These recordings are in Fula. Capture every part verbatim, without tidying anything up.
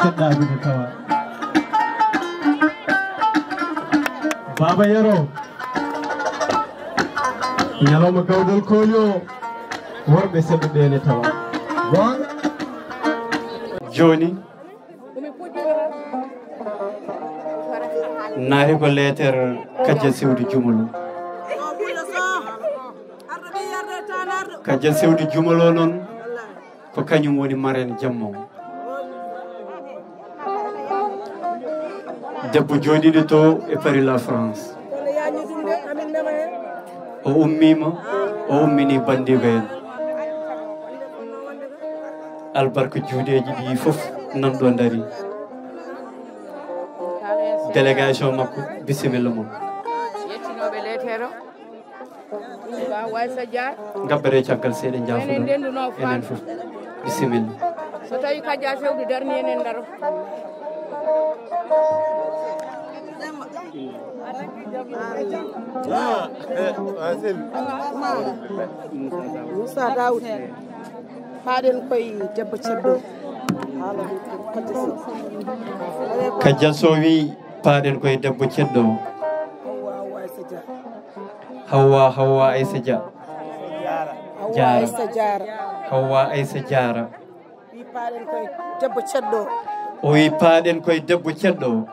Ɗaɓɓude tawa. Baaba Yero. Ñalawma gawdal kooli o, worɓe seɓɓe ɓe ne tawa. Jooni, naati ko leeter Kajja Sewdi Jumolo. Kajja Sewdi Jumolo noon, ko kañum woni marraine jamma o. Debbo jooɗiiɗo to e Paris, la France. O ummiima, o ummini banndiiko en. Albarka juuɗeeji ɗi fof nan ɗo ndari. Délégation makko, bisimilla mon. Yettinooɓe leeter o. Ba Waysa Dia. Ngabbere caggal seeɗa, enen jaafuɗon. Enen fof. Bisimilla. So tawi Kaja Sewdu darni, enen daro. Moussa Daoud. Paaɗen koye debbo ceddo. Haala. Kaja Sow wi, paaɗen koye debbo ceddo. Hawa Waysa Dia. Hawa, Hawa Aissa Dia. Hawa Jaara. Aissa Diara. Hawa Aissa Diara. Wi paaɗen koye debbo ceddo. O wi paaɗen koye debbo ceddo.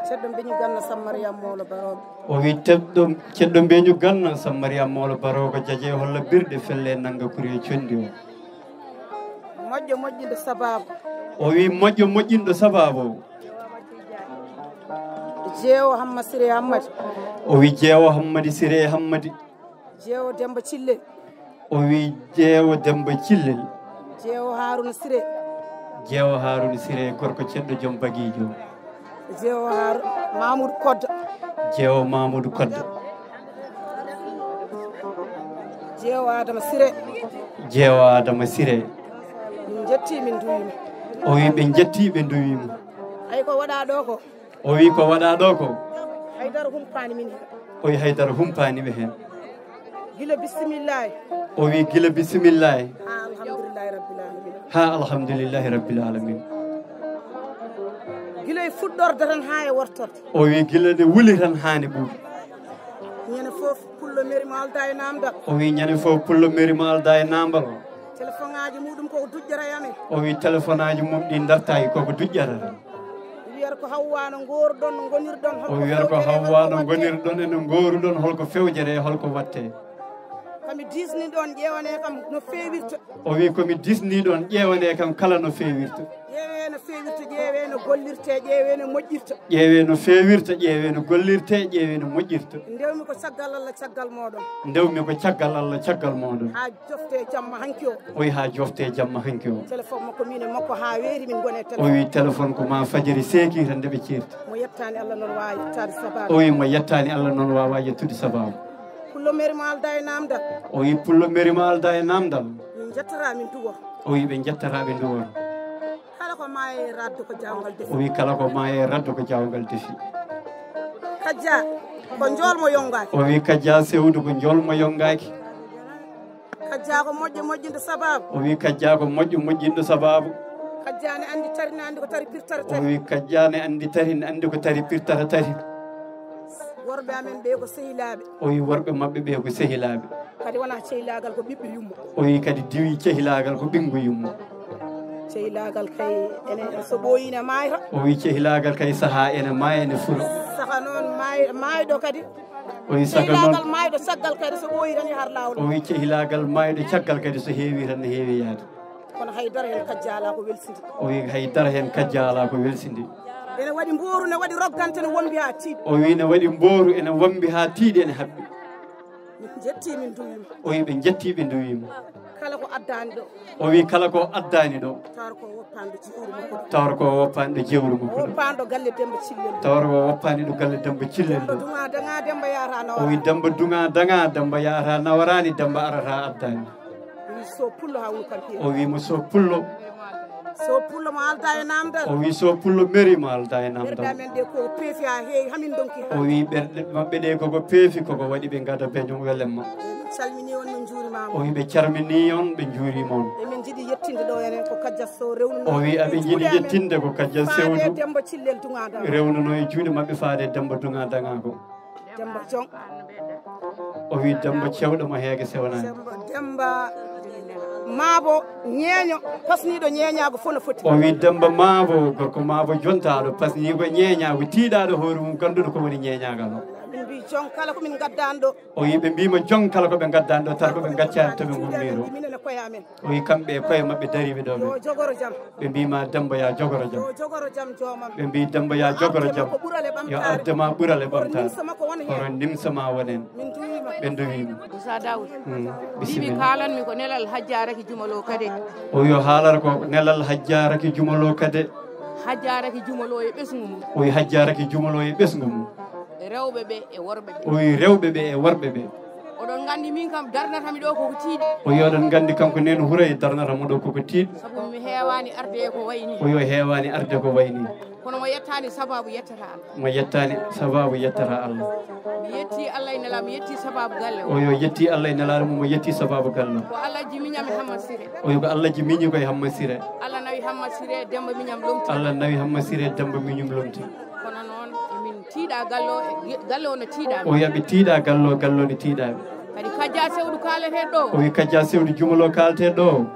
Ceddo mbeñu ganna Sam Mariam Mawlo Barogo. O wi teddo, ceddo mbeñu ganna Sam Mariam Mawlo Barogo, jaje holla birde felle nanga kuri e condi o. Moƴƴo moƴƴinɗo sababu. O wi moƴƴo moƴƴinɗo sababu. Jeewo Hamma Sire Hammadi. O wi jeewo Hammadi Sire Hammadi. Jeewo Demba Cille. O wi jeewo Demba Cille. Jeewo Haruna Sire. Jeewo Haruna Sire, gorko ceddo joom bagijo. Jeewo Har-, Mamoudou Kodda. Jeewo Mamoudou Kodda. Jeewo Adama Sire. Jeewo Adama Sire. Min jetti, min duwima. O wi ɓe jetti, ɓe duwima. Ay ko waɗa ɗo ko. O wi ko waɗa ɗo ko. Haydara humpani min. O wi haydara humpani ɓe hen. Gila bisimillahi. O wi gila bisimillahi. Ha alhamdulillahi rabbil alamin. Ha alhamdulillahi rabbil alamin. Gila e fuɗɗorde tan ha e wortorde. O wi gila nde wuli tan ha nde ɓuuɓi. Ñande fof pullo meri mo alda e namdal. O wi ñande fof pullo meri mo alda e namdal. Téléphone aji muɗum koko duƴƴata e amen. O wi téléphone aji mum ɗi dartaki koko duƴƴata tan. Wiyata ko Hawwa no ngoruɗon, no ngonirɗon, o wiyata ko Hawwa no ngonirɗon e no ngoruɗon, holko fewjere, holko watte. Komi disni ɗon, ƴewane kam no fewirta. O wi komi disni ɗon, ƴewane kam kala no fewirta. Ƴeewe no fewirta, ƴeewe no gollirte, ƴeewe no moƴƴirta. Ƴeewe no fewirta, ƴeewe no gollirte, ƴeewe no moƴƴirta. Ndewmi ko caggal Allah, caggal moɗon. Ndewmi ko caggal Allah, caggal moɗon. Ha jofte jamma hanki o. O wi ha jofte jamma hanki o. Téléphone makko min e makko ha weeti min gone téléphone. O wi téléphone ko ma fajiri seeki tan nde ɓe ceerti. Mo yettani Allah noon wawa yettade sababu. O wi mo yettani Allah noon wawa yettude sababu. Pullo meri mo alda e namdal. O wi pullo meri mo alda e namdal. Min jettata min duwor. O wi ɓe jettata ɓe duwor. Kala ko maayi e raddo ko jaawngal defi. O wi kala ko maayi e raddo ko jaawngal defi. Kajja ko njool mo yongaaki. O wi kajja sewdu ko njool mo yongaaki. Kajja ko moƴƴo moƴƴinɗo sababu. O wi kajja ko moƴƴo moƴƴinɗo sababu. Kajja ne andi tari, ne andi ko tari pirtata tari. O wi kajja ne andi tari, ne andi ko tari pirtata tari. Worɓe amen ɓe ko sehilaaɓe. O wi worɓe maɓɓe ɓe ko sehilaaɓe. Kadi wona cehilaagal ko ɓiɓɓe yumma. O wi kadi diwi cehilaagal ko ɓinngu yumma. Cehilaagal kay ene so ɓooyi ne maayra. O wi cehilaagal kay saha ene maaya ene fura. Saka noon maay-, maayɗo kadi. O wi saka noon. Cehilaagal maayɗo caggal kadi so ɓooyi tan yahat laawol. O wi cehilaagal maayɗo caggal kadi so heewi tan ne heewi yaade. Kono haydara heen kajja alaa ko welsindi. O wi haydara heen kajja alaa ko welsindi. Ene waɗi mbooru, ne waɗi roggante, ne wombi haa tiiɗi. O wi ne waɗi mbooru, ene wombi haa tiiɗi, ene haɓɓi. Min njetti, min nduwima. O wi ɓe njetti, ɓe nduwima. Kala ko addani ɗo. O wi kala ko addani ɗo. Tawata ko woppanɗo jewru makko ɗo. Tawata ko woppanɗo jewru makko ɗo. Woppanɗo galle Demba Cillel. Tawata ko woppani ɗo galle Demba Cillel ɗo. Demba duŋa daŋa, Demba yahata nawaraani. O wi Demba duŋa daŋa, Demba yahata nawaraani, Demba arata addani. Mi so pullo ha woni kam piya. O wi mo so pullo. So pullo mo alda e namdal. O wi so pullo meri mo alda e namdal. Ɓerɗe amen ɗe ko peefi ha heewi, hamin donki ha. O wi ɓerɗe maɓɓe ɗe koko peefi, koko waɗi ɓe ngada beño welemma. Min calmini on, min juurima on. O wi ɓe carmini on, ɓe juurima on. Emin jiɗi yettinde ɗo enen ko Kajja Sow rewnuno. O wi aɓe jiɗi yettinde ko Kajja Sewdu. Faade Demba Cillel Duŋaada. Rewnuno e juuɗe maɓɓe faade Demba Duŋa Daŋaako. Demba Joŋ. O wi Demba cewɗo mo heege sewnaani. Demba, Demba maabo ñeeño, pasniiɗo ñeeñaago fof no foti. O wi Demba maabo, gorko maabo jontaaɗo, pasniiɗo ñeeñaago, tiiɗaaɗo hoore mum, ganduɗo ko woni ñeeñaagal o. Min mbi Joŋ kala ko min ngaddaani ɗo. O wi ɓe mbima Joŋ kala ko ɓe ngaddaani ɗo, tan ko ɓe ngaccaani to ɓe ngummiɗo. Minen e koye amen. O wi kamɓe e koye maɓɓe dariiɓe ɗo ɓe. Yo jogoro jam. Ɓe mbima Demba ya jogoro jam. Yo jogoro jam joomam. Ɓe mbi Demba ya jogoro jam. Ko ɓural e ɓamtaare. Yo arde ma ɓural e ɓamtaare. Nimsa makko wona heen. Kono nimsa ma wonen. Min duwima. Ɓe duwima. Moussa Daoud. Mm, mbiimi bisimilla. Kaalanmi ko nelal Hajja Raki Jumalo Kade. O wi o haalata ko nelal Hajja Raki Jumalo Kade. Hajja Raki Jumalo e ɓesngu mum. O wi Hajja Raki Jumalo e ɓesngu mum. Rewɓe ɓe e worɓe ɓe. O wi rewɓe ɓe e worɓe ɓe. Oɗon nganndi min kam darnata mi ɗo koko tiiɗi. O wi oɗon nganndi kanko Neene Hourayee darnata mo ɗo koko tiiɗi. Sabu mi heewaani arde e ko wayi ni. O wi o heewaani arde ko wayi ni. Kono mo yettaani sababu yettata Allah. Mo yettaani sababu yettata Allah. Mi yetti Allah e Nelaaɗo, mi yetti sababu galle o. O wi o yetti Allah e Nelaaɗo mum, o yetti sababu galle o. Ko Allah ji miñam e Hammat Siré. O wi ko Allah ji miñi ko e Hammat Siré. Allah nawi Hammat Siré, Demba miñam lomti. Allah nawi Hammat Siré, Demba miñum lomti. Kono noon, emin tiiɗa galle o, e galle o no tiiɗa. O wi aɓe tiiɗa galle o, galle o no tiiɗa. Kadi Kajja Sewdu kaalete ɗo. O wi Kajja Sewdu Jumalo kaalete ɗo.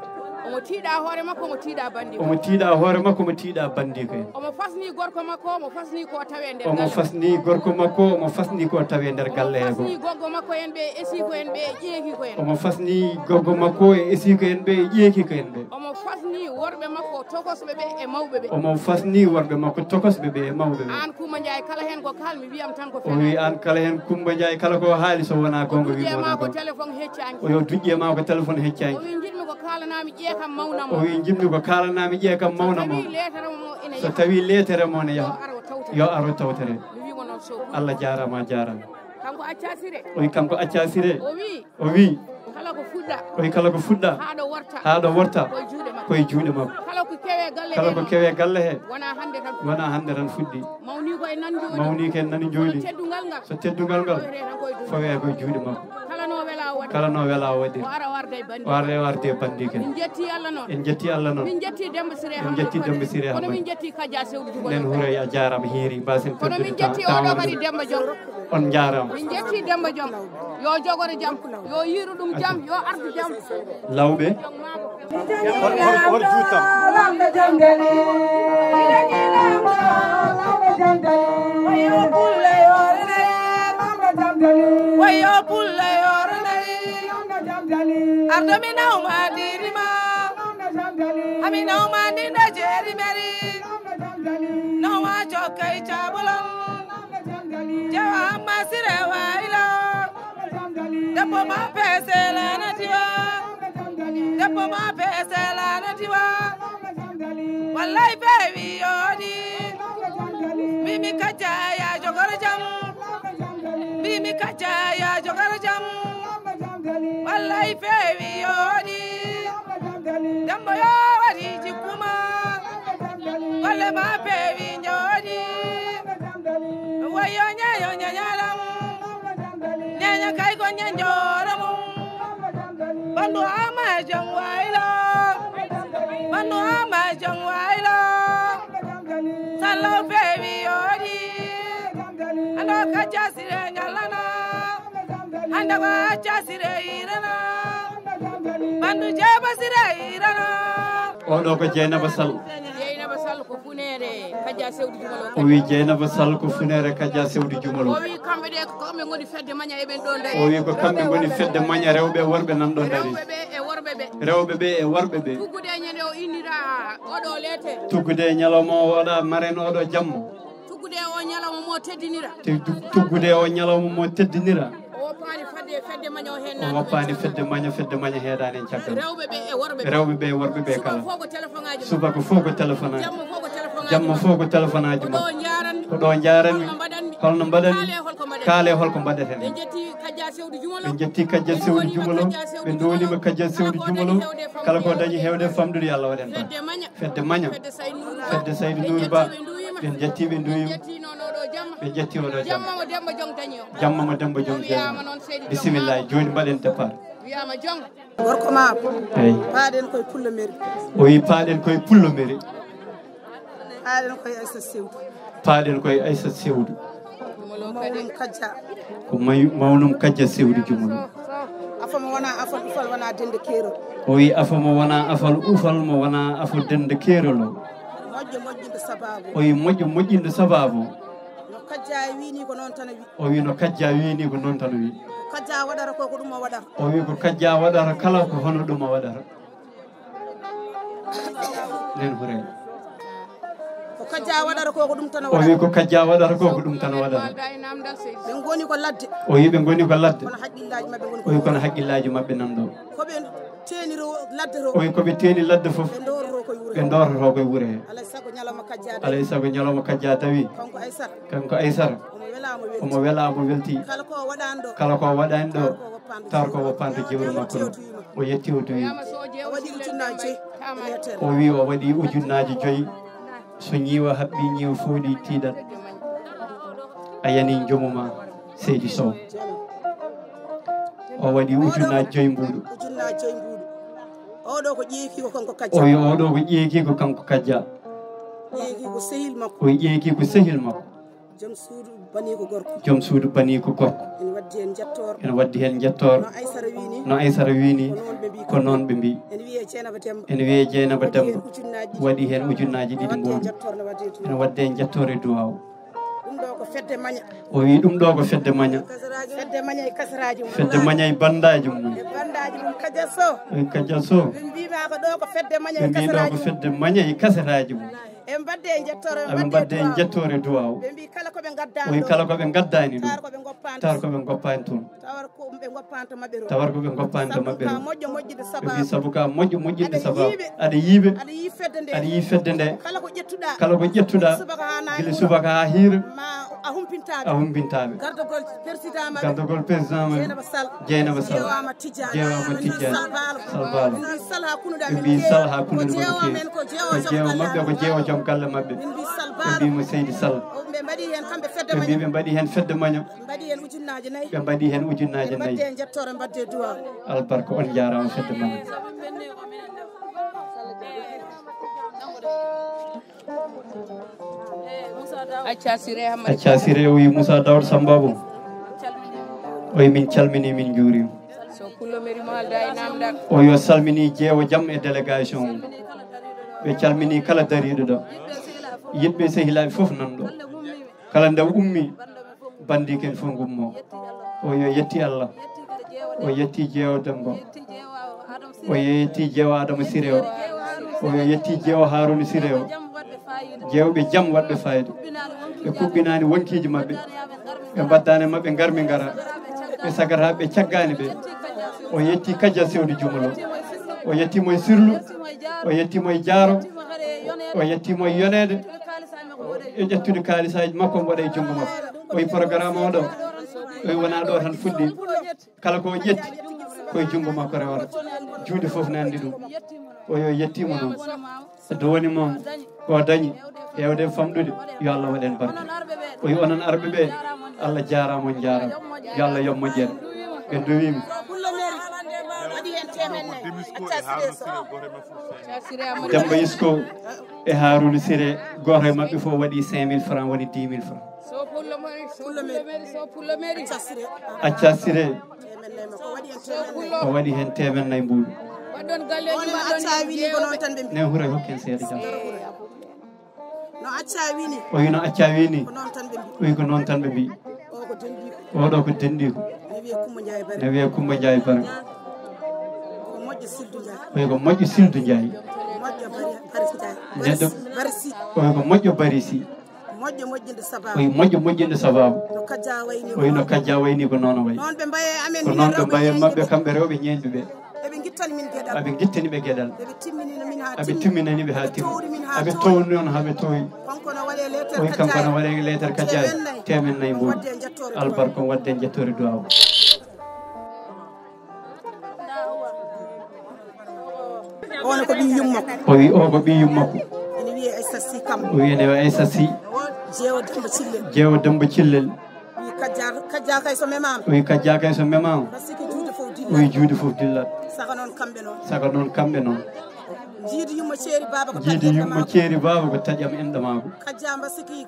Omo tiiɗa hoore makko, omo tiiɗa bandi. Omo tiiɗa hoore makko, omo tiiɗa bandi ko en. Omo fasni gorko makko, omo fasni ko tawe nder galle. Omo fasni gorko makko, omo fasni ko tawe nder galle he ko. Omo fasni goggo makko en ɓe, e esiiko en ɓe, e ƴeeki ko en. Omo fasni goggo makko e esiiko en ɓe, e ƴeeki ko en ɓe. Omo fasni worɓe makko tokosɓe ɓe e mawɓe ɓe. Omo fasni worɓe makko tokosɓe ɓe e mawɓe ɓe. Aan Kumba Njaay, kala heen ko kaalmi, wiyam tan ko fenaande. O wi aan kala heen Kumba Njaay, kala ko haali so wonaa goonga, wi wonaa goonga. Ko duƴƴe maa ko téléphone heccaanki. O yo duƴƴe maa ko téléphone heccaanki. O wi njiɗmi ko kaalanaa mi ƴeekam mawnam o. O wi njiɗmi ko kaalanaa mi ƴeekam mawnam o. So tawi leetere mo ene yaha. So tawi leetere mo ne yaha. Yo ar o tawtore. Yo ar o tawtore. Mi wi mo noon so Allah jaaraama, a jaaraama. Kanko Acca Siré. O wi kanko Acca Siré. O wi. O wi. Kala ko fuɗɗa. O wi kala ko fuɗɗa. Haa ɗo worta. Haa ɗo worta. Ko e juuɗe makko. Ko e juuɗe makko. Kala ko kewe galle he. Kala ko kewe galle he. Wona hannde tan. Wona hannde tan fuɗɗi. Mawni ko e nan jooɗi. Mawni ko e nan jooɗi. Kono teddungal ngal. So teddungal ngal. Fawete tan ko e juuɗe. Fawete ko e juuɗe makko. Kala no wela o waɗi. Kala no wela o waɗi. O ara o arda e bandi. O ara o arda e bandi kadi. Min jetti Allah noon. En jetti Allah noon. Min jetti Demba Siré Hammat Kade. En jetti Demba Siré Hammat. Kono min jetti Kajja Sewdu Jumalo Kade. Nen Hourayee a jaaraama heeri mbasen. Kono min jetti oɗo kadi Demba Joŋ. On njaaraama. Min jetti Demba Joom. Yo jogoro jam. Yo yiiru ɗum jam. Yo ardu jam. Lawɓe. Hol, hol, hol juuttam? Wayo pulle yo renari. Wayo pulle yo renari. Ardo mi nawma dirima. Ami nawma ndinda jeri meri. Nawma jokkay cabolon. Jawa amma sire waylo. Debbo ma peese lana diwa. Debbo ma peese lana diwa. Wallay feewi yooni. Mimi kacca ya jogoro jam. Mimi kacca ya jogoro jam. Wallay feewi yooni. Dembo yo wari jikkuma. Golle ma peewi njooni. Wayo ñeño ñeñalam. Ñeño kay ko ñeñooro mum. Bandu ama jom waylo. Bandu ama jom waylo. Sallo feewi yoodi. Ando kacca sire ñallana. Hande ko acca sire yirana. Bandu jeeba sire yirana. Oɗo ko Jeynaba Sall. Jeynaba Sall ko funeere Kajja Sewdu Jumalo. O wi Jeynaba Sall ko funeere Kajja Sewdu Jumalo. O wi kamɓe ɗe ko kamɓe ngoni fedde maña eɓen ɗo dari. O wi ko kamɓe ngoni fedde maña rewɓe e worɓe nan ɗo dari. Rewɓe ɓe e worɓe ɓe. Rewɓe ɓe e worɓe ɓe. Tuggude e ñande o innira oɗo leeter. Tuggude e ñalawma o waɗa maren oɗo jamma. Tuggude o ñalawma mo teddinira. Te-, tu-, tuggude o ñalawma mo teddinira. O woppaani fedde, fedde maña o heen. O woppaani fedde maña, fedde maña heedaani en caggal. Rewɓe ɓe e worɓe ɓe. Rewɓe ɓe e worɓe ɓe kala. Subaka fof ko téléphone aji. Jamma fof ko téléphone aji. Jamma fof ko téléphone aji. Ko ɗo njaranmi. Ko ɗo njaranmi. Holno mbaɗanmi? Holno mbaɗanmi? Kaale holko mbaɗeten. Kaale holko mbaɗeten. Ɓe njetti Kajja Ɓe njetti Kajja Sewdi Jumolo, ɓe ndowniima Kajja Sewdi Jumolo. Kala ko dañi heewde famɗude, yo Allah waɗ en barke. Fedde Maña, Fedde Saydu Nuuru Ba, ɓe njetti, ɓe nduwiima. Ɓe njetti oɗo jamma. Jamma mo Demba Jom dañi. Bisimilla, jooni mbaɗen départ. Gorko ma. Eyi. Paaɗen koye Pullo Meri. O wi paaɗen koye Pullo Meri. Paaɗen koye Aysat Sewdu. Paaɗen koye Aysat Sewdu. Mawnum Kajja. Ko may-, mawnum Kajja Sewdu Jumolo. Afo mo wona afal ufal wona dende keerol. O wi afo mo wona afal ufal mo wona afo dende keerol o. Moƴƴo moƴƴinde sababu. O wi moƴƴo moƴƴinde sababu. No Kajja wini ko noon tan o wi. O wi no Kajja wini ko noon tan o wi. Ko Kajja waɗata ko, ko ɗum o waɗata. O wi ko Kajja waɗata kala ko hono ɗum o waɗata. Nen Houré. Ko Kajja waɗata ko, ko ɗum tan o waɗata. O wi ko Kajja waɗata ko, ko ɗum tan o waɗata. Ɓe ngoni ko ladde. O wi ɓe ngoni ko ladde. Kono haqqillaaji maɓɓe ngoni ko. O wi kono haqqillaaji maɓɓe nan ɗo. Ko ɓe teeni ro-, ladde to. O wi ko ɓe teeni ladde fof. Ɓe ndorotoo koye wuro he. Ɓe ndorotoo koye wuro he. Alay sago ñalawma Kajja dawi. Alay sago ñalawma Kajja dawi. Kanko Aysata. Kanko Aysata. Omo welaa, omo welti. Omo welaa, omo welti. Kala ko waɗaani ɗo. Kala ko waɗaani ɗo. Taar ko woppanto jewru makko ɗum. O yetti, o duwi. O waɗi ujunnaaji joyi. O wi o waɗi ujunnaaji joyi. So ñiiwa haɓɓi, ñiiwa fooɗi, tiiɗat. A yani njomu ma, seydi Sow. O waɗi ujunnaaji joyi mbuuɗu. Ujunnaaji joyi mbuuɗu. Oɗo ko ƴeeki ko kanko Kajja. O wi oɗo ko ƴeeki ko kanko Kajja. Ƴeeki ko sehil makko. O wi ƴeeki ko sehil makko. Joom suudu baniiko gorko. Joom suudu baniiko gorko. Ene waddi heen njettoor. Ene waddi heen njettoor. No Aysara wii ni. No Aysara wii ni. Ko noon ɓe mbii. Ko noon ɓe mbii. Ene wiyee Jeynaba Demba. Ene wiyee Jeynaba Demba. Waɗi heen ujunnaaji ɗiɗi mbuuɗu. Ene waddi heen njettoor e duwaaw. Ɗum ɗo ko fedde Maña. O wii ɗum ɗo ko fedde Maña. Fedde Maña e kasaraaji mum. Fedde Maña e banndaaji mum. E banndaaji mum Kajja Sow. E Kajja Sow. Ɓe mbii ma ko ɗo ko fedde Maña e kasaraaji mum. Ɓe mbii ɗo ko fedde Maña e kasaraaji mum. Eɓe mbaɗde e njettoore, eɓe mbaɗde e njettoore duwaaw. Ɓe mbii kala ko ɓe ngaddaani ɗo. O wi kala ko ɓe ngaddaani ɗo. Taar ko ɓe ngoppaani. Taar ko ɓe ngoppaani toon. Tawar ko ɓe ngoppaani to maɓɓe to. Tawar ko ɓe ngoppaani to maɓɓe to. Sabu ka moƴƴo moƴƴinde sababu. Ɓe mbii sabu ka moƴƴo moƴƴinde sababu. Aɗa yiiɓe. Aɗa yiiɓe. Aɗa yii fedde nde. Aɗa yii fedde nde. Kala ko ƴettuɗaa. Kala ko ƴettuɗaa. Gila subaka haa naange. Gila subaka haa hiira. Ma a humpintaa ɓe. A humpintaa ɓe. Gardagol président maɓɓe. Gardagol président maɓɓe. Jeynaba Sall. Jeynaba Sall. Jeewaama Tijjaan. Jeewaama Tijjaan. Sall Baalo. Sall Baalo. Ɓe mbii sal haa kunnuɗe amen. Ɓe mbii sal haa kunnuɗe men ko keewi. Ko jeewa maɓɓe, ko jeewa joom galle maɓɓe. Ɓe mbii sal Baalo. Ɓe mbii mo Seydi Sall. O, ɓe mbaɗi heen kamɓe fedde Maña. Ɓe mbii ɓe mbaɗi heen fedde Maña. Ɓe mbaɗi heen ujunnaaje nayi. Ɓe mbaɗi heen ujunnaaje nayi. Ɓe mbaɗde e njettoore, mbaɗde e duwaaw. Albarka, on njaaraama fedde Maña. Acca Siré Hamadi. Acca Siré, o wi Moussa Daoud Samba Boum. O wi min calmini, min njuurima. So Pullo Meri mo haalda e namdal. O yo salmini jeewo jam e délégation mum. Ɓe calmini kala dariiɗo ɗo. Yiɗɓe sehilaaɓe fof nan ɗo. Kala nde ummi, banndiike en fof ngummo. O yo yetti Allah. O yetti jeewo Demba. O yetti jeewo Adama Siré o. O yo yetti jeewo Haruna Siré o. Jeewɓe jam waɗɓe fayida. Ɓe kuɓɓinaani wonkiiji maɓɓe. Ɓe mbaddaani maɓɓe ngar mi ngara. Ɓe sagata ɓe caggaani ɓe. O yetti Kajja Sewdi Jumalo. O yetti mo e Sirlu. O yetti mo e Jaaro. O yetti mo e Yoneede. E ƴettude kaalisaaji makko, omo waɗa e junngo makko. O wi programme o ɗo. O wi wonaa ɗo tan fuɗɗi. Kala ko o ƴetti, ko e junngo makko rewata. Juuɗe fof nanndi ɗum. O yo yettiima noon. So dowani mum, ko dañi, heewde famɗude, yo Allah waɗ en barke. O wi onon arɓe ɓe, Allah jaaraama, on njaaraama. Yo Allah yoɓ moƴƴere. Ɓe nduwiima. Pullo Meri waɗi heen teemedde nayi. Acca Siré Sow. Demba Isko e Harouna Siré, gooto e maɓɓe fof waɗi cinq mille francs, woni dix mille francs. So Pullo Meri, so Pullo Meri, so Pullo Meri. Acca Siré. Acca Siré. Teemedde nayi makko, waɗi heen teemedde nayi. O waɗi heen teemedde nayi mbuuɗu. Waɗɗon galleeji ma ɗon heen jeewɓe. Ne Houré, hokku en seeɗa jam. No Acca wini. O wi no Acca wini. Ko noon tan ɓe mbii. O wi ko noon tan ɓe mbii. O ko denɗiiko. Oɗo ko denɗiiko. Ene wiyee Kumba Njaay Bare. Ene wiyee Kumba Njaay Bare. Ko moƴƴo Sildu Njaay. O wi ko moƴƴo Sildu Njaay. Moƴƴo Bari, Bari Njaay. Neɗɗo. Bari Si. O wi ko moƴƴo Bari Si. Moƴƴo moƴƴinde sababu. O wi moƴƴo moƴƴinde sababu. No Kajja wayni. O wi no Kajja wayni ko noon o wayi. Noon ɓe mbaye amen. Ko noon ɓe mbaye maɓɓe kamɓe rewɓe ñeeñɓe ɓe. Eɓe ngittani min geɗal. Eɓe ngittani ɓe geɗal. Eɓe timminina min haa timmi. Eɓe timminani ɓe haa timmi. Eɓe towri min haa towri. Eɓe towri noon haa ɓe towri. Kanko no waɗe leetar Kajja. O wi kanko no waɗe leetar Kajja. Teemen nayi mbuuɗu. Teemen nayi mbuuɗu. Albarka, waɗde njettoore duwaaw. Yummakko. O wi o ko ɓii yummakko. Ene wiyee Aysata Sy Kam. O wi ene wiyee Aysata Sy. Jeewo Demba Cillel. Jeewo Demba Cillel. Wi Kajja, Kajja kay so memaama. Wi Kajja kay so memaama. Mbaɗa sikki juuɗe fof dillat. Wi juuɗe fof dillat. Saka noon kamɓe noon. Saka noon kamɓe noon. Jiidi yumma ceeri baaba ko taƴ enɗa maako. Jiidi yumma ceeri baaba ko taƴ am enɗa maako. Kajja mbaɗa sikki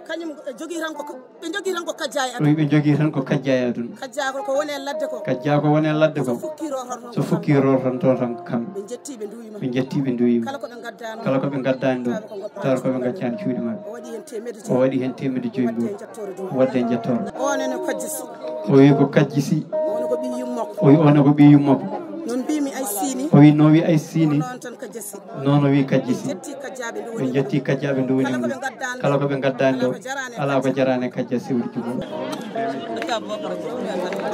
kañum jogii tan ko, ɓe jogii tan ko Kajja e aduna. Wi ɓe jogii tan ko Kajja e aduna. Kajja ko, ko woni e ladde ko. Kajja ko woni e ladde ko. So fukkii roototo tan. So fukkii roototo tan kamɓe. Ɓe njetti ɓe nduwima. Ɓe njetti ɓe nduwima. Kala ko ɓe ngaddano. Kala ko ɓe ngaddani ɗum. Tawa ko ɓe ngaccaani cuuɗi maɓɓe. O waɗi heen teemedde joyi. O waɗi heen teemedde joyi mbuuɗi. Wadde e njettoore. Wadde e njettoore. O wi ko Kajji Sy. Woni ko ɓii yummakko. O wi on ko ɓii yummakko. Noon mbimi Aysata Sy ni. O wi no wi Aysata Sy ni. Noon tan Kajja Sy. Noon o wi Kajji Sy. Ɓe njetti Kajjaaɓe ndu woni. Ɓe njetti Kajjaaɓe ndu woni. Kala ko ɓe ngaddani ɗo. Alaa ko jaraani Kajja Sy woni jumo.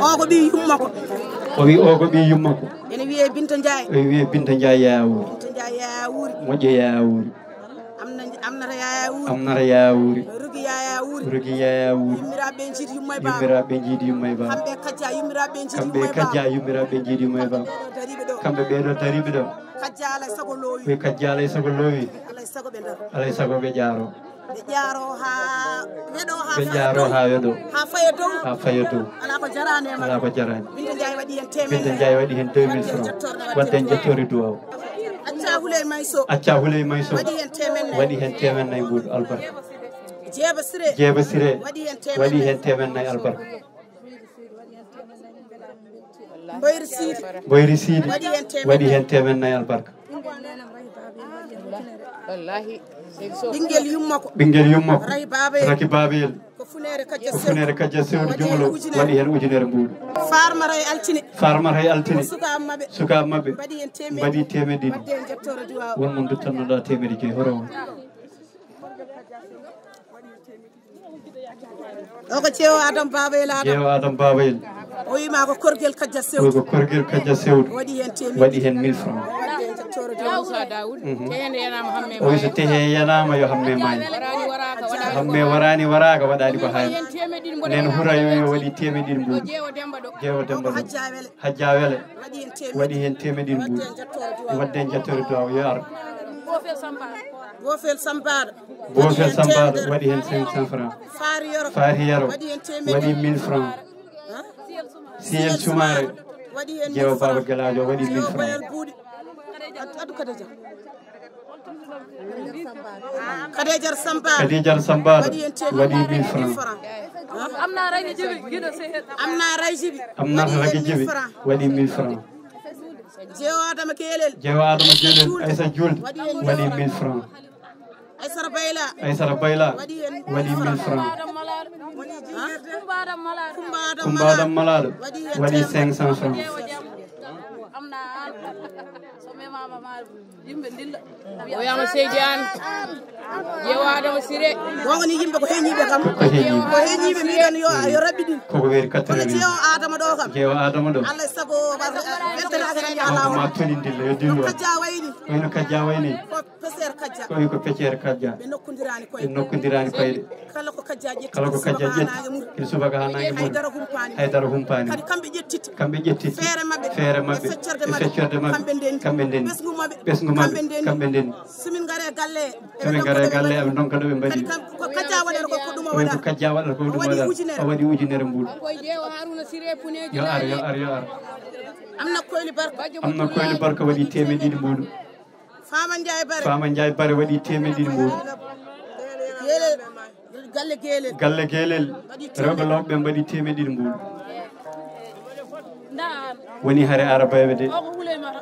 O ko ɓii yummakko. O wi o ko ɓii yummakko. Ene wiyee Binta Ndiaye. O wi wiyee Binta Ndiaye Yaya Wuri. Binta Ndiaye Yaya Wuri. Moƴƴo Yaya Wuri. Amna, amnata Yaya Wuri. Amnata Yaya Wuri. Rugi Yaya Wuri. Rugi Yaya Wuri. Yummiraaɓe ɓe njiidi yumma e baaba. Yummiraaɓe ɓe njiidi yumma e baaba. Kamɓe Kajja yummiraaɓe ɓe njiidi yumma e baaba. Kamɓe Kajja yummiraaɓe ɓe njiidi yumma e baaba. Kamɓe ɓe ɗo dariiɓe ɗo. Kajja alay sago loowi. Ɓe Kajja alay sago loowi. Alay sago ɓe ndaro. Alay sago ɓe jaaro. Ɓe jaaro haa weɗo, haa ɓe jaaro haa weɗo. Haa faye dow. Haa faye dow. Alaa ko jaraani e maɓɓe. Alaa ko jaraani. Binta Ndiaye waɗi heen teemedde. Binta Ndiaye waɗi heen deux mille francs. Wadde en njettoori duwaaw. Acca Huley Mayso. Acca Huley Mayso. Waɗi heen teemedde. Waɗi heen teemedde nayi mbuuɗu albarka. Jeeba Siré. Jeeba Siré. Waɗi heen teemedde. Waɗi heen teemedde nayi albarka. Mboyri Siidi. Mboyri Siidi. Waɗi heen teemedde. Waɗi heen teemedde nayi albarka. Wallahi. Ɓinngel yummakko. Ɓinngel yummakko. Rahi Babayel. Raki Babayel. Ko Funeere Kajja Sewdu. Ko Funeere Kajja Sewdu Jumalo. Waɗi heen ujunere mbuuɗu. Farmata e altine. Farmata e altine. Sukaaɓe maɓɓe. Sukaaɓe maɓɓe. Mbaɗi heen teemedde. Mbaɗi teemedde ɗiɗi. Wadde en njettoore duwaaw. Won mo duttannoɗaa teemedde joyi, horo on? O ko Jeewo Adama Babayel Adama. Jeewo Adama Babayel. O wiima ko korgel Kajja Sewdu. O ko korgel Kajja Sewdu. Waɗi heen teemedde. Waɗi heen mille francs. Waɗi heen njettoore jooni. Moussa Daoud. Mhm. Tehende yanaama hamme. O wi so maayi. Tehe yanaama yo hamme maayi. Waraani waraaka waɗaani. Hamme waraani waraaka waɗaani ko haani. Waɗi heen teemedde ɗiɗi mboɗo. Nen hura yo, yo waɗi teemedde ɗiɗi mbuuɗu. Jeewo Demba ɗo. Jeewo Demba ɗo. Hajja Wele. Hajja Wele. Waɗi heen teemedde. Waɗi heen teemedde ɗiɗi mbuuɗu. Wadde en njettoore duwaaw yo ar. Boofel Sambaar. Boofel Sambaar. Boofel Sambaar waɗi heen cinq cents francs. Faari Yero. Faari Yero. Waɗi heen teemedde. Waɗi mille francs. Siyel Sumaare. Waɗi heen mille francs. Jeewo Baaba Gelaajo waɗi mille francs. Jeewo Bayal Buuɗi. Ad-, addu Kadeja. Kadeja Sambaar. Kadeja Sambaar waɗi heen teemedde. Waɗi mille francs. Amna Rayji Jibi, giɗo seeɗa. Amna Rayji Jibi. Amna Rayji Jibi waɗi mille francs. Jeewo Adama Gelel. Jeewo Adama Gelel. Aïssa Juulde. Waɗi heen mille francs. Aysata Bayla. Aysata Bayla. Waɗi heen mille francs. Kumba Adam Malaaɗo. Kumba Adam Malaaɗo. Waɗi heen cinq cents francs. Amna an. So memaama ma yimɓe ndilla. O wiyama Seydi An. Jeewo Adama Siré. Wowoni yimɓe ko heñiiɓe kam. Ko heñiiɓe. Ko heñiiɓe mbiɗen yo, yo raɓɓiɗin. Koko weeri quatre-vingt. Kono jeewo Adama ɗo kam. Jeewo Adama ɗo. Allah sago weltanaka tan yaha lawol. Ma toni ndilla, yo dillu. No Kajja wayni. Wayno Kajja wayni. Ko pecceere Kajja. Ko wi ko pecceere Kajja. Ɓe nokkondirani koyɗe. Ɓe nokkondirani koyɗe. Kala ko Kajja ƴetti. Kala ko Kajja ƴetti. Ina subaka haa naange mum. Haydara humpaani. Haydara humpaani. Kadi kamɓe ƴettita. Kamɓe ƴettita. Feere maɓɓe. Feere maɓɓe. E feccorde maɓɓe. E feccorde maɓɓe. Kamɓe ndeni. Kamɓe ndeni. Ɓesngu maɓɓe. Ɓesngu maɓɓe. Kamɓe ndeni. Kamɓe ndeni. So min ngari e galle. So min ngari e galle, eɓe ndonka ɗo ɓe mbaɗi. Kadi kam ko Kajja waɗata ko, ko ɗum o waɗata. Ko Kajja waɗata ko ɗum o waɗata. O waɗi ujunere. O waɗi ujunere mbuuɗu. Yo ar, yo ar, yo ar. Amna Koyli Barka. Amna Koyli Barka waɗi teemedde ɗiɗi mbuuɗu. Faama Njaay Bare. Faama Njaay Bare waɗi teemedde ɗiɗi mbuuɗu. Geelel, galle Geelel. Galle Geelel. Waɗi teemedde. Rewɓe Lawɓe ɓe mbaɗi teemedde ɗiɗi mbuuɗu. Woni hare Arabeeɓe de. O ko Huley Mara.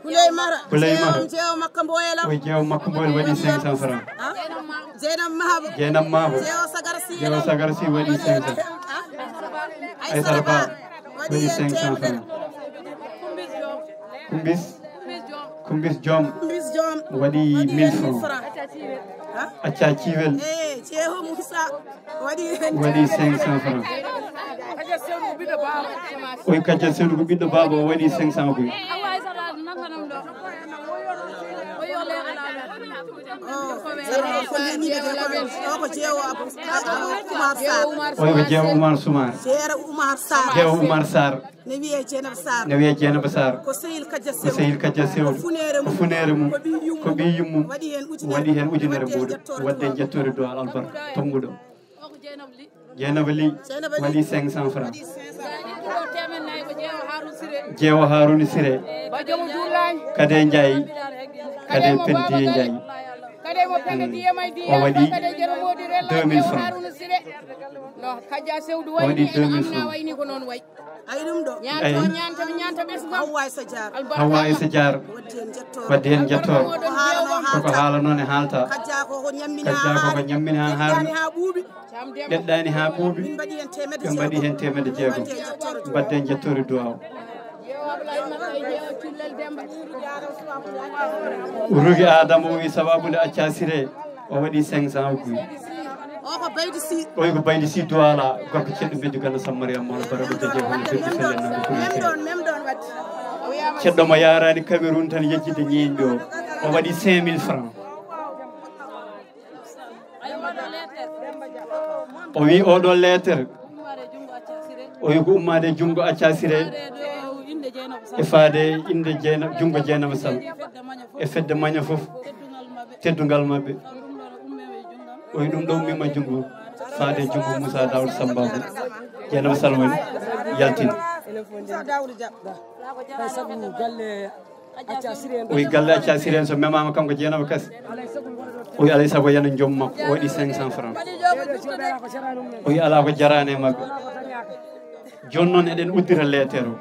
Huley Mara. Huley Mara. Jeewo, jeewo makka mboyela. O jeewo makko mboyela waɗi cinq cents francs. Ha? Jeynam Mahabo. Jeynam Mahabo. Jeewo Sagara Sy. Jeewo Sagara Sy waɗi cinq cents. Ha? Aysata Ba. Waɗi cinq cents francs. Kumbis. Kumbis Joom. Kumbis Joom. Waɗi mille francs. Ha? Acca Ciwel. Eh, Ceeho Moussa. Waɗi cinq cents francs. Oy Kajja Sewdu ko ɓiɗɗo baaba o waɗi cinq cents francs. O, Salma, ko nde yimɓe ɓe ko, o ko Jeewo Abu, Abu Umar Sarr. Oy ko Jeewo Umar Sumar. Jeewo Umar Sarr. Jeewo Umar Sarr. Ne wiyee Jeynaba Sarr. Ne wiyee Jeynaba Sarr. Ko sehil Kajja Sewdu. Ko sehil Kajja Sewdu. Ko funeere mum. Ko ɓiy yummum. Ko ɓiy yummum. Waɗi heen ujunere. Waɗi heen ujunere mbuuɗu. Waɗde en ƴettoore duwal albarka. Tonnguɗo. Jeynaba Ly waɗi cinq cents francs. Jeewo Haruna Siré. Kade Njaay. Kade Pendiye Njaay. O waɗi deux mille francs. O waɗi deux mille francs. Ay ɗum ɗo. Ay. Hawwa Aissa Diar. Hawwa Aissa Diar. Wadde heen njettoor. Ko haalano e haalta. Kajja ko ko ñammini haa haari. Ɓeɗɗani haa ɓuuɓi. Ɓe mbaɗi heen teemedde jeegom. Mbadde njettoore duwaaw. Rugi Adama o wi sababu nde acca Siré. O waɗi cinq cents o buy. O ko Baydi Si. Oy ko Baydi Si Duwala, gorko ceɗɗo Beddi Gana Sammariya Mawla Bara Ɓe Jaje Hono Beddi Fellen Nango Kuri Siré. Ceɗɗo mo yaarani Cameroun tan yejjide ñeeñɗo o. O waɗi cinq mille francs. O wi oɗo lettre. O wi ko ummaade e junngo Acca Siré. E faade innde Jeyna-, junngo Jeynaba Sall. E fedde maña fof. Teddungal maɓɓe. O wi ɗum ɗo ummima junngo. Faade junngo Moussa Daoud Samba Abou. Jeynaba Sall woni yaltin. O wi galle Acca Siré en so memaama kanko Jeynaba Kas. O wi alay sago yana joom makko. O waɗi cinq cents francs. O wi alaa ko jaraani e maɓɓe. Jooni noon eɗen uddita leeteer o.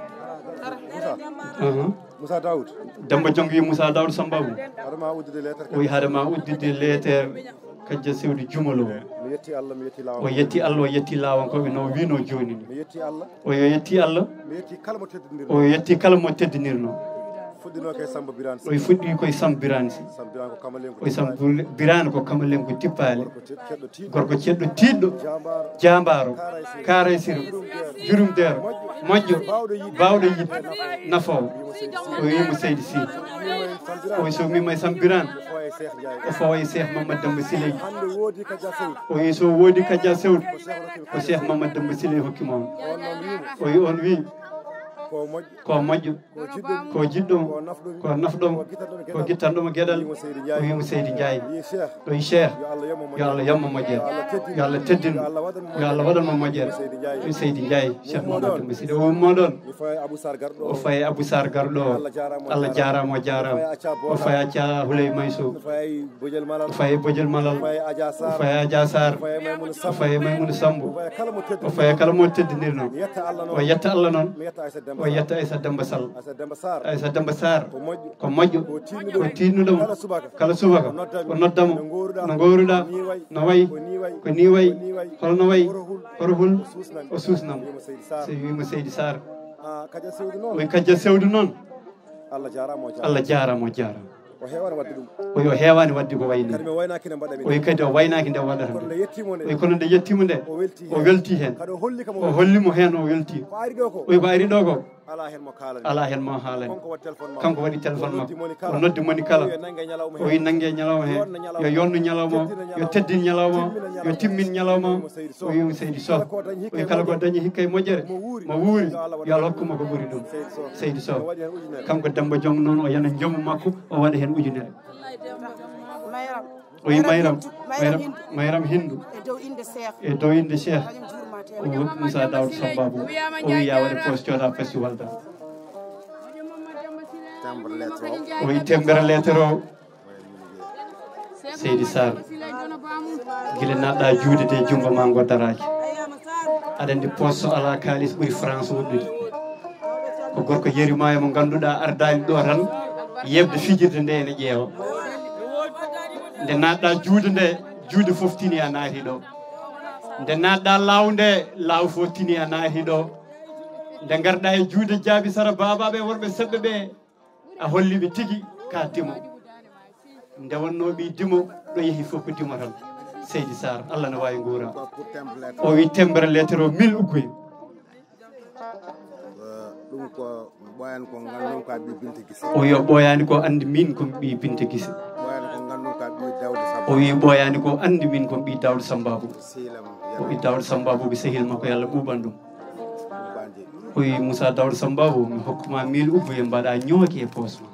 Aha. Moussa Daoud. Demba Jong wi Moussa Daoud Samba Abou. Haɗa ma uddide leeteer. O wi haɗa ma uddide leeteer. Kajja Sewdi Jumalo. Mi yetti Allah, mi yetti laawol. O yetti Allah, o yetti laawankooɓe no o wiino jooni ni. Mi yetti Allah. O yo yetti Allah. Mi yetti kala mo teddindirno. O yo yetti kala mo teddinirno. Fuɗɗinoo ko e Samba Birane Sy. O fuɗɗi ko e Samba Birane Sy. Samba Birane ko Kamalenko. O Samba Birane ko Kamalenko Tippaali. Gorko ce-, ceɗɗo tiiɗɗo. Gorko ceɗɗo tiiɗɗo. Jaambaaro. Jaambaaro. Kaaray Siro. Kaaray Siro. Jurum deero. Moƴƴo. Moƴƴo. Baawɗo yiɗde. Baawɗo yiɗde. Nafoowo. Nafoowo. O wiimo Seydi Sy. O wi so wiima e Samba Birane. O fawa e Cheikh Mamadou Demba Siley. Hannde woodi Kaja Sewdu. O wi so woodi Kaja Sewdu. Ko Cheikh Mamadou Demba Siley hokki mo on. On noon wiimo. O wi on wi. Ko moƴƴo. Ko moƴƴo. Ko jiɗɗo mo. Ko jiɗɗo mo. Ko nafɗo mo. Ko nafɗo mo. Ko gittanɗo mo geɗal. Ko gittanɗo mo geɗal. O wiimo Seydi Ndiaye. O wi Cheikh. O wi Cheikh. Yo Allah yammo moƴƴere. Yo Allah yammo moƴƴere. Yo Allah teddin mo. Yo Allah teddin mo. Yo Allah waɗan mo. Yo Allah waɗan mo moƴƴere. Seydi Ndiaye. Seydi Ndiaye, Cheikh Mamadou Misiri. O ummo ɗon. Mi faye Abou Sarr garɗo. O faye Abou Sarr garɗo. Allah jaaraama, o jaaraama. O faye Acca Huley Mayso. O faye Bojel Malal. O faye Bojel Malal. O faye Adja Sarr. O faye Adja Sarr. O faye Maymouna Samb. O faye Maymouna Samb. O faye kala mo teddinirno. O yetta Allah noon. O yetta Allah noon. Mi yetta Aïssa Demba Sarr. O yetta Aïssa Demba Sall. Aïssa Demba Sarr. Aïssa Demba Sarr. Ko moƴƴo. Ko moƴƴo. Ko tiiɗnuɗo mo. Ko tiiɗnuɗo mo. Kala subaka. Kala subaka. O noddami. O noddamo. No ngooruɗaa? No ngooruɗaa? No wayi? Ko ni wayi? Ko ni wayi? Ko ni wayi? Holno wayi? Horo hul? Horo hul? O suusnami. O suusnami. Wiimo Seydi Sarr. Sey wiimo Seydi Sarr. Ah, Kaja Sewdu noon. O wi Kaja Sewdu noon. Allah jaaraama, o jaaraama. Allah jaaraama, o jaaraama. O heewaani waɗde ɗum. O wi o heewaani waɗde ko wayi ni. Kadi mi waynaaki nde mbaɗami. O wi kadi o waynaaki nde waɗata nde. Kono nde yettiimo nde. O wi kono nde yettiimo nde. O weltii heen. O weltii heen. Kadi o holli kam o weltii. O holli mo heen o weltii. Ko ari ɗo ko. O wi ko ari ɗo ko. Alaa heen mo kaalani. Alaa heen mo haalani. Kanko waɗi téléphone makko. Kanko waɗi téléphone makko. O noddi moni kala. O wi nannge ñalawma heen. Yo yonno ñalawma o. Yo teddin ñalawma o. Yo timmin ñalawma o. O wi mo Seydi Sow. O wi kala ko dañi hikka e moƴƴere. Mo wuuri. Yo Allah hokku mo ko ɓuri ɗum. Seydi Sow. Kanko Demba Jong noon o yana njomu makko. O waɗa heen ujunere. O wi Mayram, Mayram, Mayram Hindu. E dow innde Cheikh. E dow innde Cheikh. Kañum juurma teew. O woni Moussa Daoud Samba Abou. O wi ya waɗe poos cooda festival da. Timbre lettre o. O wi timbre lettre o. Seydi Sarr. Gila naɗɗa juude de junngo ma ngo daraaki. Aɗa anndi poos so alaa kaalis ɓuri France woɗɗude. Ko gorko yerimaaya mo ngannduɗaa ardaani ɗo tan yeɓde fijirde nde ene ƴeewa. Nde naatɗa juude nde, juude fof tini a naati ɗo. Nde naatɗa laaw nde, laaw fof tini a naati ɗo. Nde ngarɗa e juude Jaabi Sara baabaaɓe worɓe seɓɓe ɓe, a holli ɓe tigi ka dimo. Nde wonno ɓi dimo, ɗo yehi fof ko dimo tan. Seydi Sarr, Allah ne waawi nguura. O wi timbre lettre o mille ugguye. Ɗum ko ɓooyaani ko nganndu-ɗaa ko a ɓii Binta Gise. O yo ɓooyaani ko anndi min ko mi ɓii Binta Gise. Ɓooyaani ko nganndu O wi ɓooyaani ko anndi min kon ɓii Daawda Sambaabu. O wi Daawda Sambaabu ko sehil makko, yo Allah ɓuuɓan ɗum. O wi Moussa Daawda Sambaabu, mi hokkuma mille ubbu e mbaɗa ñooki e poos ma.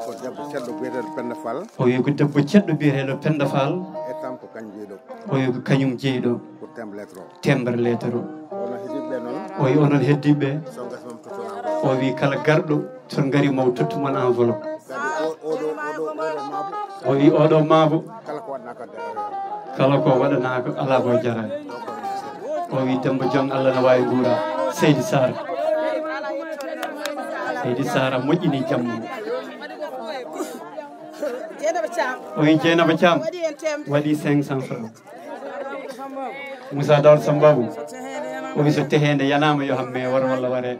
Ko debbo ceddo biyeteeɗo Penda Fall. O wi ko debbo ceddo biyeteeɗo Penda Fall. E kanko kañum jeyɗo. O wi ko kañum jeyɗo. Ko timbre lettre o. Timbre lettre o. Onon heddiiɓe noon. O wi onon heddiiɓe. So ngasii ma mi tottu enveloppe. O wi kala garɗo so ngari mo tottu mon enveloppe. Kadi o, oɗo, oɗo, oɗo maabo. O wi oɗo maabo. Kala ko waɗanaa ko adda. Kala ko waɗanaa ko alaa ko jaraani. O wi Demba Jong Allah na waawi nguura. Seydi Sarr. Seydi Sarr a moƴƴini jamma. O wi Jeynaba Thiam. Waɗi cinq cents francs. Moussa Daouda Sambabou. O wi so teheende yanaama yo hamme war walla waree.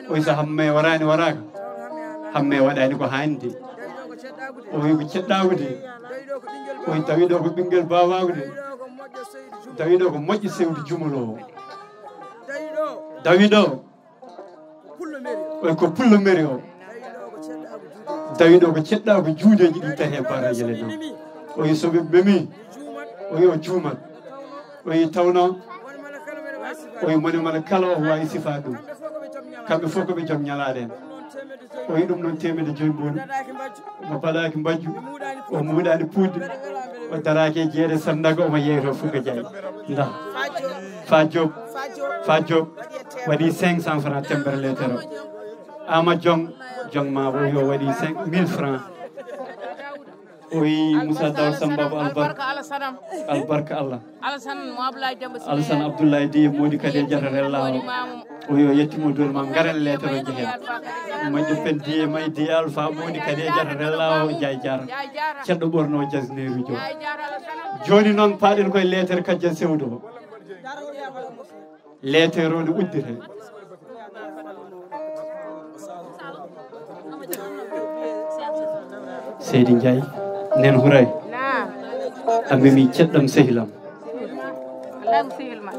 O wi so hamme waraani waraaka. Hamme waɗaani ko haandi. O wi ko ceɗɗaagu de. O wi tawi ɗo ko ɓinngel baabaagu de. Tawi ɗo ko moƴƴo sewdi jumolo o. Tawi ɗo. Oy ko pullo meri o. Tawi ɗo ko ceɗɗa ko juudeeji ɗi tahe baraji le noon. Oy soɓe memi. Oy o juumat. Oy tawno. Oy mone mala kala o wawi sifa ɗum. Kamɓe fof ko ɓe joom ñalaɗe en. Oy ɗum noon temedde joyi mbolu. Mo paɗaaki mbajju, o muuɗaani puudde, o daraaki e jeere sandaga, omo yeeyto Fuka Jaay. Nda, Fa Diop, Fa Diop waɗi cinq cents francs tembere letere o. Ama Jong, Jong ma o yo waɗi cinq mille francs. O wi Moussa Daw Samba ko albarka. Albarka Allah. Alassane mo Abdoulaye Demba Sile. Alassane Abdoulaye Diye Mody Kadi e Diatta Rellawo. O yo yettimo doole ma ngaren letere o jehen. Majjo pen Diye may Diye Alpha Mody Kadi e Diatta Rellawo Jaay Jara. Ceddo ɓorno jasneru jo. Joni noon paɗen koye letere Kajja Sewdo. Letere o no uddire. Seydi Ndiaye, nen huray. Naam. A memi ceɗɗam sehilam. Wallahi ko sehil ma.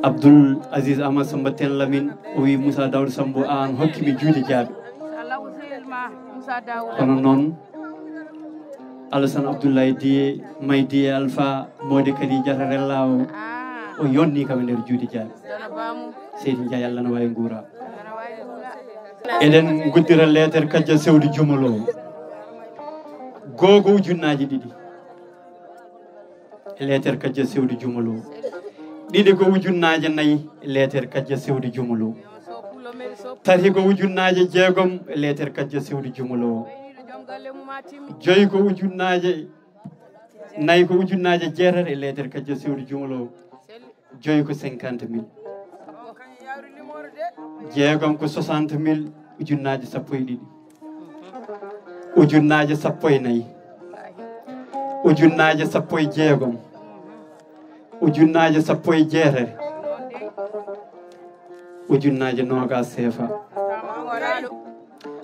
Abdoul Aziz Amadou Samba Ten Lamine, o wi Moussa Daouda Sambo an hokki mi juude jaabi. Wallahi ko sehil ma, Moussa Daouda. Kono noon, Alassane Abdoulaye Diye, may Diye Alpha, Mody Kadi Diatta Rellawo, ah, o yonni kam e nder juude jaabi. Dona baamu. Seydi Ndiaye, Allah na wawi nguura. Dona wawi nguura. Eɗen guddira leeter Kajja Sewdi Jumolo. Goho ko ujunnaaji ɗiɗi. E leeter Kajja Sewdi Jumolo. Ɗiɗi ko ujunnaaje nayi e leeter Kajja Sewdi Jumolo. Tati ko ujunnaaje jeegom e leeter Kajja Sewdi Jumolo. Joyi ko ujunnaaje, nayi ko ujunnaaje jeetati e leeter Kajja Sewdi Jumolo. Joyi ko cinquante mille. Jeegom ko soixante mille, ujunnaaje sappo e ɗiɗi. Ujunnaaje sappo e nayi. Ujunnaaje sappo e jeegom. Ujunnaaje sappo e jeetati. Ujunnaaje noogas seefa.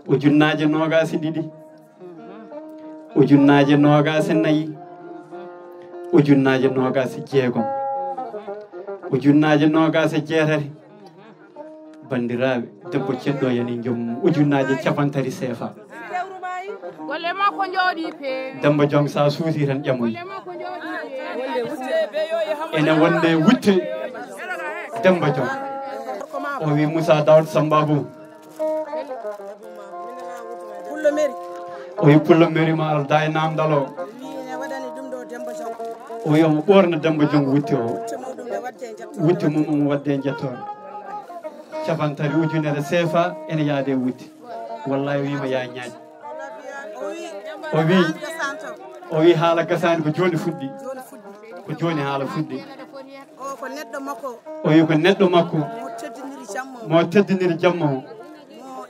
Ujunnaaje noogas e ɗiɗi. Ujunnaaje noogas e nayi. Ujunnaaje noogas e jeegom. Ujunnaaje noogas e jeetati. Banndiraaɓe, debbo ceddo yani joom ujunnaaje capantati seefa. Golle makko njooɗi peewi. Demba Jong sa suusi tan ƴamoyi. Golle makko njooɗi peewi. Ene wonde wutte Demba Jong. O wi Moussa Daoud Sambabou. Pullo meri. O wi pullo meri ma alda e namdal o. Ene waɗani ɗum ɗo Demba Jong. O wi omo ɓorna Demba Jong wutte o. Wutte muɗum ne wadde e njettoor. Wutte mum omo wadde e njettoor. Capantati ujunere seefa ene yaade e wutte. Wallahi o wima ya ñaaƴ. O wi, o wi haala gasani ko joni fuɗɗi. Ko joni haala fuɗɗi. O ko neɗɗo makko. O wi ko neɗɗo makko. Mo teddiniri jamma o. Mo teddiniri jamma o. Mo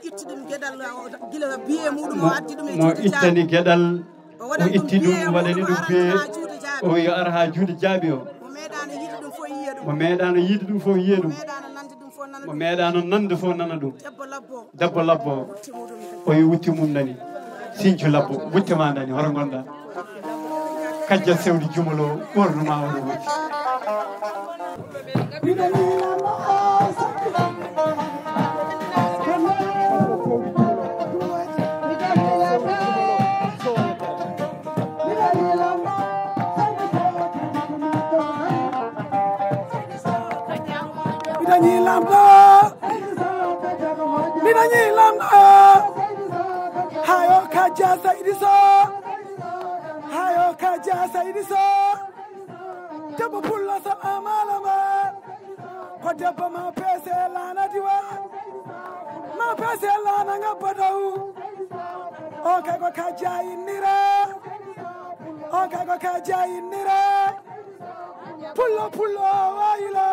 itti ɗum geɗal, o, gila biye muɗum o addi ɗum e mo juuɗe ittani geɗal. O waɗani o itti ɗum, waɗani ɗum biye. O wi yo ar ha juuɗe jaaɓi o. Mo meeɗano yiide ɗum fof yiya ɗum. Mo meeɗano yiide ɗum fof yiya ɗum. Mo meeɗano nande ɗum fof nana ɗum. Debbo labbo. Debbo labbo. O wi wutte mum nani. Sincu labbo, wutte ma nani, hoto ngonɗa? Kajja sewdi jumolo, ɓornu ma oɗo wutte. Ñi lamɗo, miɗo ñi lamɗo. Hayo Kaja Saydi Sow. Hayo Kaja Saydi Sow. Debbo pullo so amalama. Ko debbo ma peese laana diwa. Ma peese laana ngabba dow. O kay ko Kaja innira. O kay ko Kaja innira. Pullo pullo waylo.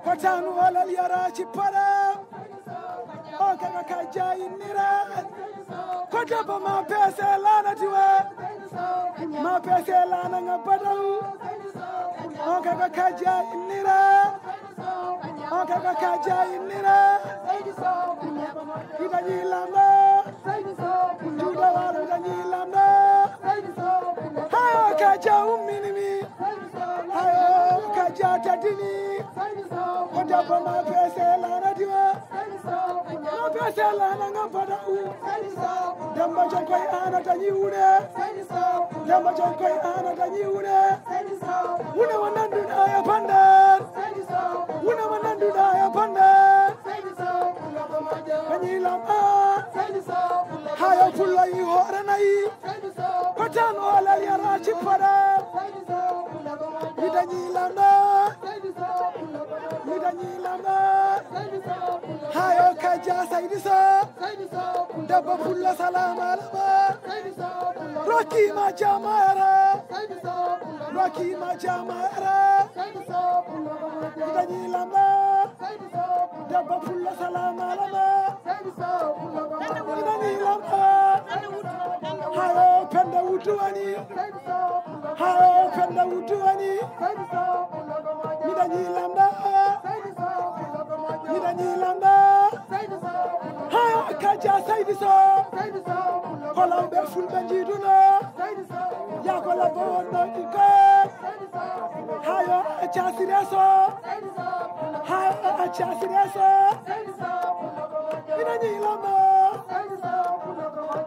Ko tanu olal yara ci para. O kay ko Kaja innira. Ko debbo ma peese laana diwa. Ma peese laana ngabba dow. O kay ko Kaja innira. O kay ko Kaja innira. Miɗo ñi lamɗo. Juuɗe waalo miɗo ñi lamɗo. Hayo Kaja ummini mi. Hayo Kaja teddini. Ko debbo ma peese laana diwa. Ma peese laana ngabba dow. Demba Jon koy ana dañi wune. Demba Jon koy ana dañi wune. Wune mo nanduɗa e bandar. Wune mo nanduɗa e bandar. Dañi lamɗo. Hayo pullo yi hoore nayi. Ko tan o lal yara cippaɗa. Mi dañi lamɗo. Mi dañi lamɗo. Hayo Kaja Saydi Sow. Debbo pullo salama alama. Rocky ma jama yara. Rocky ma jama yara. Mi dañi lamɗo. Debbo pullo salama alama. Mi dañi lamɗo. Hayo Penda Wuddu wani. Hayo Penda Wuddu wani. Mi dañi lamɗo. Mi dañi lamɗo. Hayo Kaja Saydi Sow. Ko lawɓe fulɓe jiiduno. Ya ko labbo wonno ɗi ko. Hayo a casire so. Hayo a casire so. Miɗo ñi lamɗo.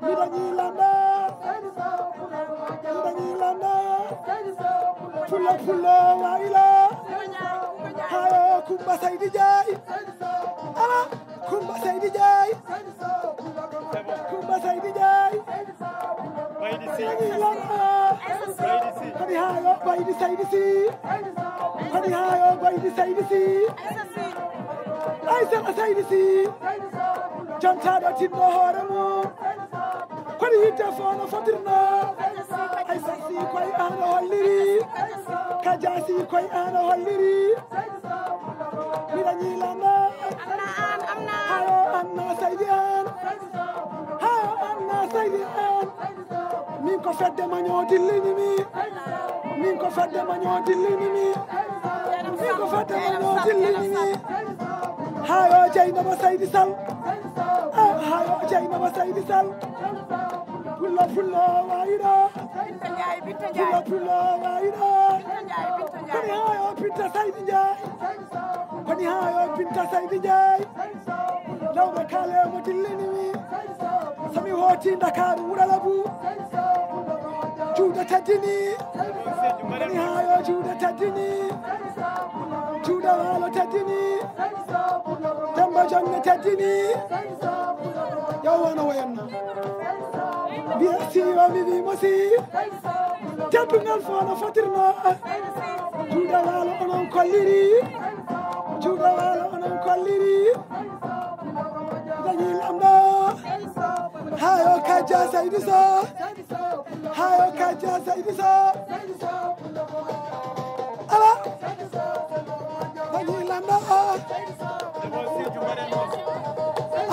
Miɗo ñi lamɗo. Miɗo ñi lamɗo. Pullo pullo waylo. Hayo Kumba Saydi Jaay. Ala. Kumba Saydi Jaay. Kumba Saydi Jaay. Baydi si. Baydi si. Kadi hayo Baydi Saydi si. Kadi hayo Baydi Saydi si. Aysata Saydi si. Jontaɗo tinno hoore mum. Kono yitte fof no fotirno. Ay sa si koy ano holliri. Kaja si koy ano holliri. Miɗo ñi lamɗo. Hayo anna saydi an. Hayo anna saydi an. Min ko fedde ma ñoo dillini mi. Min ko fedde ma ñoo dillini mi. Min ko fedde ma ñoo dillini mi. Hayo Jeynaba Saydi Sal. Ah, hayo Jeynaba Saydi Sal. Pullo pullo wayɗo. Pullo pullo wayɗo. Koni hayo Pitta Saydi Njaay. Koni hayo Pitta Saydi Njaay. Lawɓe kale mo dillini mi. Sami hoti Ndakaaru wurala bu. Juuɗe teddini. Koni hayo juuɗe teddini. Juuɗe waalo teddini. Demba Jonne teddini. Yo wano wayanno. Mbiya si yo mi wi mo si. Teddungal fof no fotirno. Juuɗe waalo onon kolliri. Juuɗe waalo onon kolliri. Dañi lamɗo. Hayo Kaja Saydi Sow. Hayo Kaja Saydi Sow. Ala. Dañi lamɗo.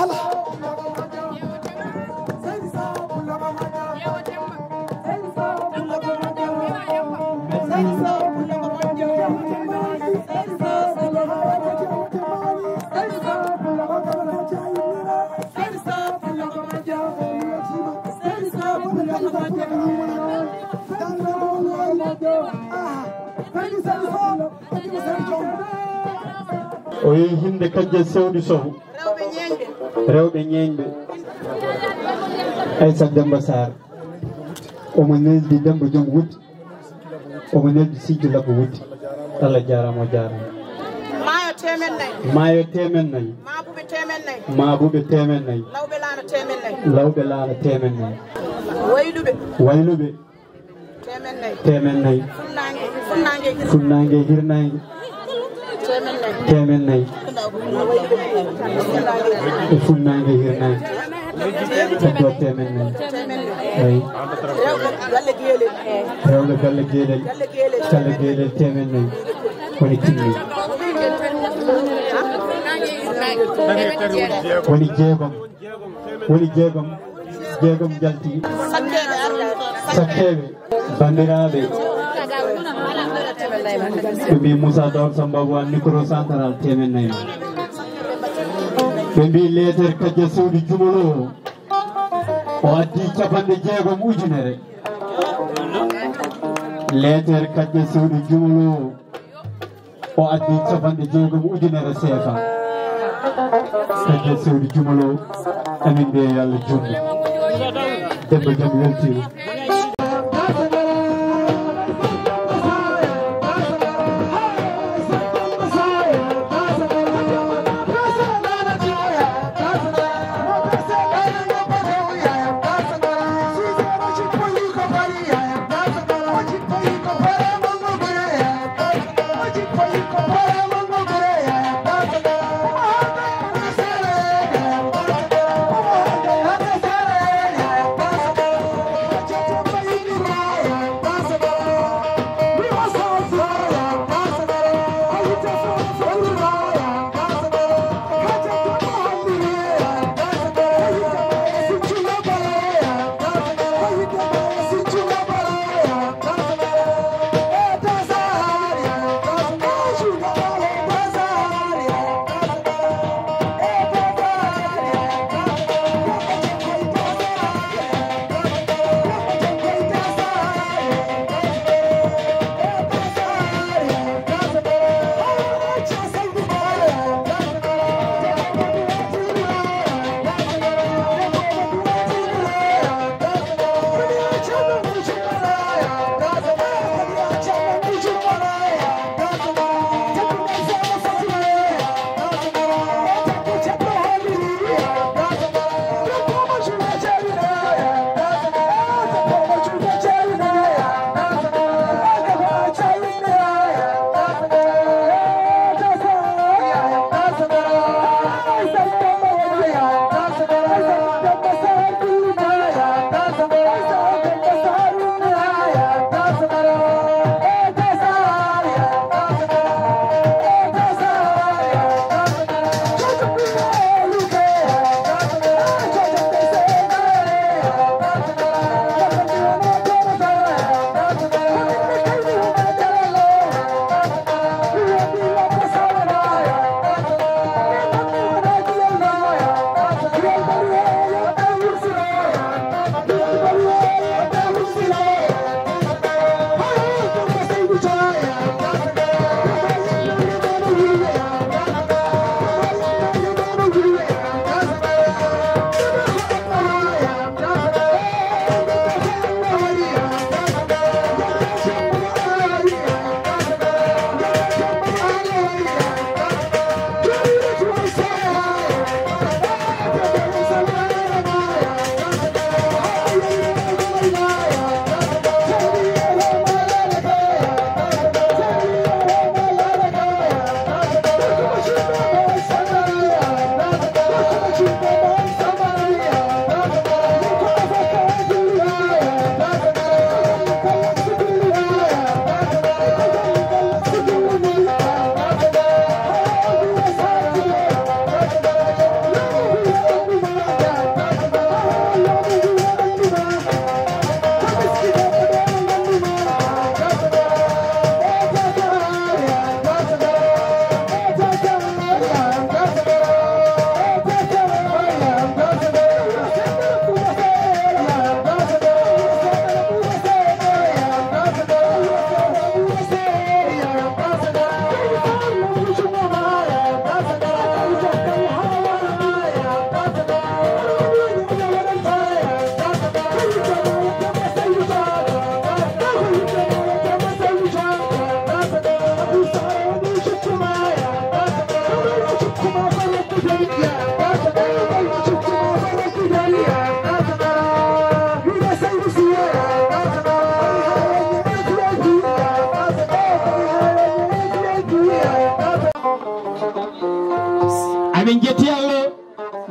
Ala. O yehi hinde Kajja Sewdi Sow. Rewɓe ñeeñɓe. Aysata Demba Sarr. Omo neldi Demba Jom Wuddi. Omo neldi Sijju Labbo Wuddi. Allah jaaraama, o jaaraama. Maayo Teemen nayi. Maayo teemen nayi. Maabuɓe teemen nayi. Maabuɓe teemen nayi. Lawɓe laana teemen nayi. Lawɓe laana teemen nayi. Wayluɓe. Wayluɓe. Teemen nayi. Teemen nayi. Funnaange, funnaange, hirnaange. Funnaange, hirnaange. Teemen nayi. Teemen nayi. E funnaange, hirnaange. Heddo teemen nayi. Eyi. Rewɓe galle Geelel. Rewɓe galle Geelel. Galle Geelel. Galle Geelel teemen nayi. Woni timmi. Woni jeegom. Woni jeegom. Jeegom njalti. Sakkeeɓe. Banndiraaɓe. Ɓe mbi Moussa Dawr Samba Boy micro central teemen nayi. Ɓe mbi leeter kajja suudu jumolo o. O addi capanɗe jeegom ujunere. Leeter kajja suudu jumolo o. O addi capanɗe jeegom ujunere seefa. Kajja suudu jumolo. Amin mbiya yo Allah juutnu. Debbo jam weltiima.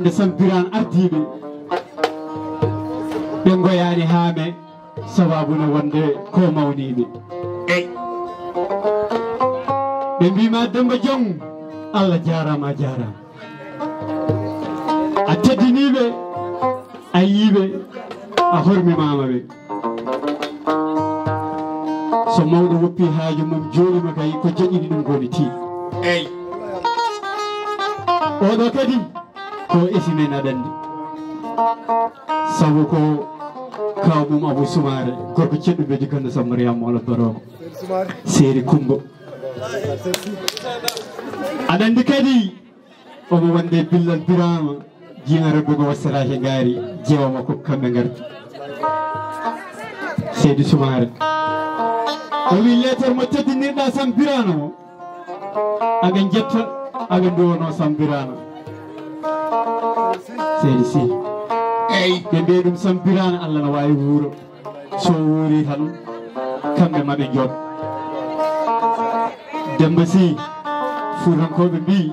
Nde Sampiraan ardiiɓe, ɓe ngoyaani haa me, sababu no wonde ko mawniiɓe. Eyi. Ɓe mbiima Demba Jong, Allah jaaraama, a jaaraama. A teddiniiɓe, a yiiɓe, a hormimaama ɓe. So mawɗo woppi haaju mum, jooɗima kay ko joƴƴini ɗum goni tii. Eyi. Oɗo kadi ko esi men aɗa anndi. Sabu ko kaw mum Abou Soumaré, gorko ceɗɗo Beji Kande Sam Mariama Mawla Baroko. Seeri Kumba. Aɗa anndi kadi omo wonde Billal Birama, jiina rebbugo wassata he ngaari, jeewa makko ko kamɓe ngardi. Seydi Soumaré. O wi leetar mo teddinirɗa Sam Birano mo. Aɓe njetta, aɓe nduwono Sam Birano. Seydi Sy. Eyi. Ɓe mbiya ɗum Sam Birano, Allah no waawi wuuro. So wuuri tan, kamɓe maɓe jooɗ. Demba Sy, Fuutankooɓe mbii,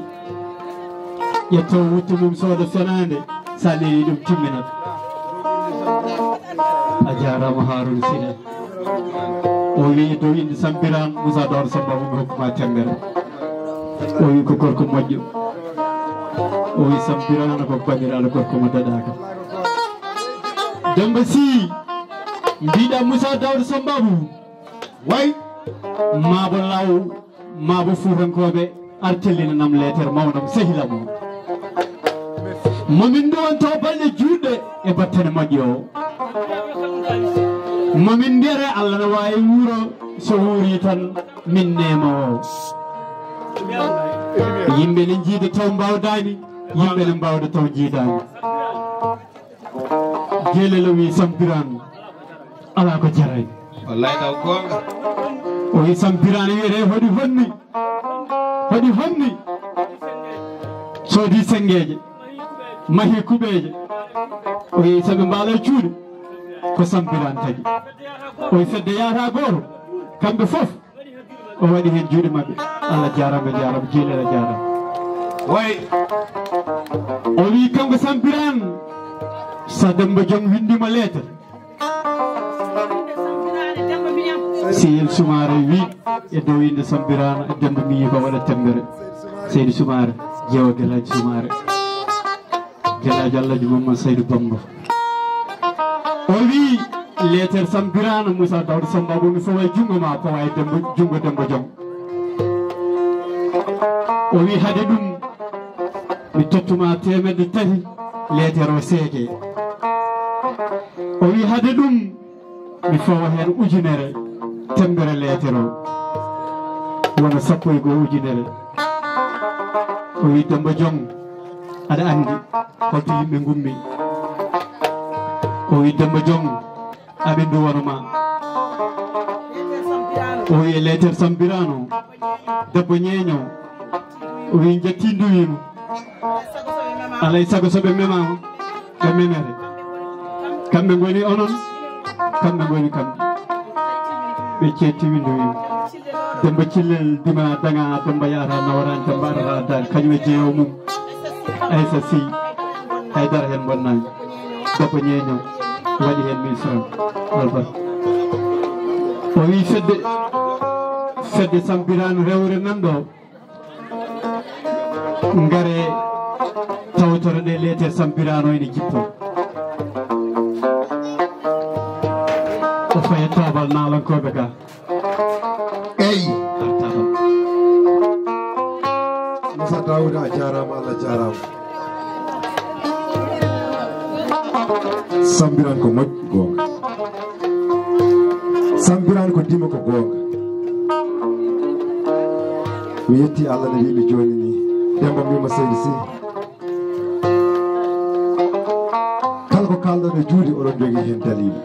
ƴetto wuttu mum sooda fenaande, sa neli ɗum timminat. A jaaraama Haaruna Sine. O wi e dow innde Sam Birano, Moussa Daouda Samba Bou mi hokkuma temmbere. O wi ko gorko moƴƴo. O wi Sam Birano ko banndiraaɗo gorko mo daɗaaka. Demba Sy, mbiɗa Moussa Daouda Samba Bou. Way. Maabo law, maabo Fuutankooɓe, ar tellina nam leeter mawnam sehila mo. Mo min nduwanto balɗe juutɗe e battane moƴƴe o. Mo min mbiyata Allah no waawi wuuro, so wuuri tan min neema o. Yimɓe ne njiida taw mbawdaani, yimɓe ne mbawda taw njiidaani. Gelel o wi Sam Birano, alaa ko jaray. Wallay taw goonga. O wi Sam Birano wiyete hoɗi honni, hoɗi honni. Soodi senngeeje, mahi kuɓeeje. O wi saɓe mbaala e cuuɗi, ko Sam Birano tagi. O wi fedde yahata gooto, kamɓe fof. O waɗi heen juuɗe maɓɓe. Allah jaaraama, jaaraama, Jiilel a jaaraama. Way. O wi kanko Sam Birano, so Demba Jom winndima leetar. Seyel Soumaré wi e dow innde Sam Birano, Demba miñi ko waɗa temmbere. Seydi Soumaré, jeewo Gelaaji Soumaré. Gelaajo Alhaji Mamadou Saydou Bamba. O wi leeter Sam Birano, Moussa Daouda Samba Bou mi fawa e junngo ma, fawa e Demba, junngo Demba Jom. O wi hade ɗum mi tottuma teemedde tati leeter o seeke. O wi hade ɗum mi fawa heen ujunere temmbere leeter o, wona sappo e goo ujunere. O wi Demba Jom, aɗa anndi holto yimɓe ngummi? O wi Demba Jom, aɓe nduwano ma. O wi e leeter Sam Birano, debbo ñeeño. O wi njetti nduwima. Alay sago so ɓe memaama, ɓe memere. Kamɓe ngoni onon, kamɓe ngoni kamɓe. Ɓe ceetti winndo wiima. Demba Cillel dima daŋa, Demba yahata nawarani, Demba arata daani. Kañum e jeewo mum. Aysa Sy, hay dara heen bonnaani. Debbo ñeeño, waɗi heen mille francs. Alba. O wi fedde, fedde Sam Birano rewre nan ɗo. Ngare tawtoro ɗe leeter Sam Birano ene jippo. O faya tobal naalankooɓe ka. Eyi. Moussa Daouda, a jaaraama, Allah jaaraama. Sam Birano ko moƴƴi goonga. Sam Birano ko dima ko goonga. Mi yetti Allah no mbiimi jooni ni. Demba mbiima Seydi Sy. Kala ko kaalɗon e juuɗe, oɗon njogii heen daliilu.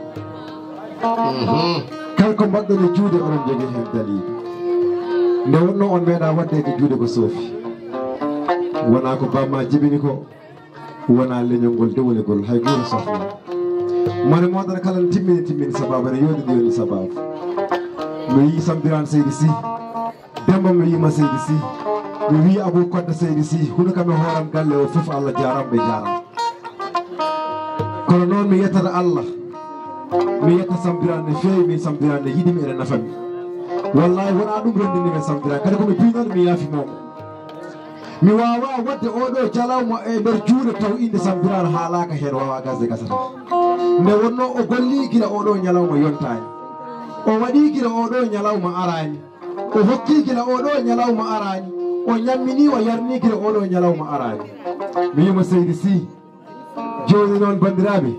Kala ko mbaɗɗon e juuɗe, oɗon njogii heen daliilu. Nde wonnoo on meeɗaa waɗde e juuɗe ko soofi. Wonaa ko bamma jibini ko. Wona leñol ngol, dewolegol, hay gooto safno. Mone moɗon kala ne timmini, timmini sababu, ene yooɗi, yooɗi sababu. Mi yii Sam Birano Seydi Sy. Demba mi yiima Seydi Sy. Mi wii Abou Kodde Seydi Sy. Huɗo kam e hooram galle o fof, Allah jaaraama, ɓe jaaraama. Kono noon mi yettata Allah, mi yetta Sambiran no feewi, min Sambiran no yiɗi mi, ene nafa mi. Wallahi wonaa ɗum renndini mi Sambiran, kadi ko mi piinano mi yaafi moomo. Mi waawaa waɗde oo ɗoo jalawma e nder juuɗe taw innde Sambiran haalaaka heen, waawaa gasde gasata. Nde wonnoo o gollii gila oo ɗoo ñalawma yontaani. O waɗii gila oo ɗoo ñalawma araani. O hokkii gila oo ɗoo ñalawma araani. O ñamminii, o yarnii gila oo ɗoo ñalawma araani. Mi wiima Seydi Sy, jooni noon, banndiraaɓe,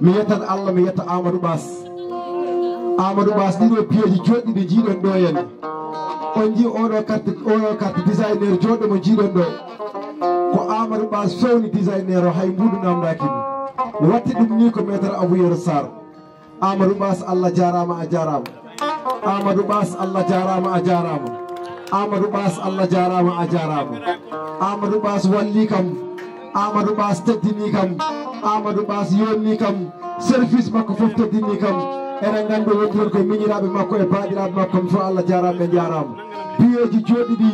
mi yettat Allah, mi yetta Amadou Bass. Amadou Bass, ɗiɗo piyeeji jooɗɗi ɗi njiiɗon ɗo henna. On njii oɗo carte, oɗo carte designer jooɗɗo mo njiiɗon ɗo. Ko Amadou Bass fewni designer o, hay mbuuɗu namdaaki mo. Watti ɗum ni ko Maître Abou Yero Sarr. Amadou Bass, Allah jaaraama, a jaaraama. Amadou Bass, Allah jaaraama, a jaaraama. Amadou Bass, Allah jaaraama, a jaaraama. Amadou Bass wallii kam. Amadou Bass teddinii kam. Amadou Bass yonnii kam. Service makko fof teddinii kam. Eɗen nganndi wondiron koye miñiraaɓe makko e baaɗiraaɓe makko kam fof, Allah jaaraama, ɓe njaaraama. Piyeeji jooɗɗi ɗi,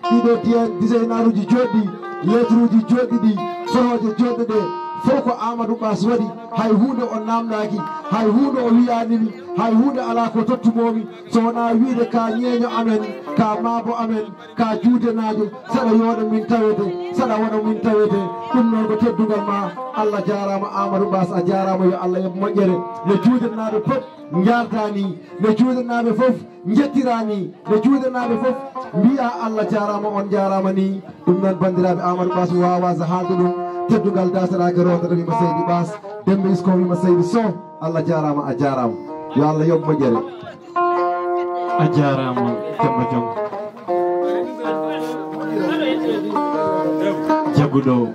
ɗiɗo diya-, designaruuji jooɗɗi, letruuji jooɗɗi ɗi, forooje jooɗɗe ɗe, fof ko Amadou Bass waɗi. Hay huunde o naamnaaki, hay huunde o wiyaani mi, hay huunde alaa ko tottumoo mi, so wonaa wiyde ka ñeeño amen, ka maabo amen, ka juudenaajo, saɗa yooɗa min tawete, saɗa waɗa min tawete. Ɗum noon ko teddungal ma. Allah jaaraama Amadou Bass, a jaaraama, yo Allah yoɓ moƴƴere. No juudenaaɓe fof njaardaa ni, no juudenaaɓe fof njettiraa ni, no juudenaaɓe fof mbiyaa Allah jaaraama, on njaaraama ni. Ɗum noon, banndiraaɓe, Amadou Bass mi waawaa so haalde ɗum. Teddungal daasaɗaake rewata ɗo, wiima Seydi Bass, Demba Isko wiima Seydi Sow. Allah jaaraama, a jaaraama. Yo Allah yoɓ moƴƴere. A jaaraama, Demba Jom. Jagguɗo,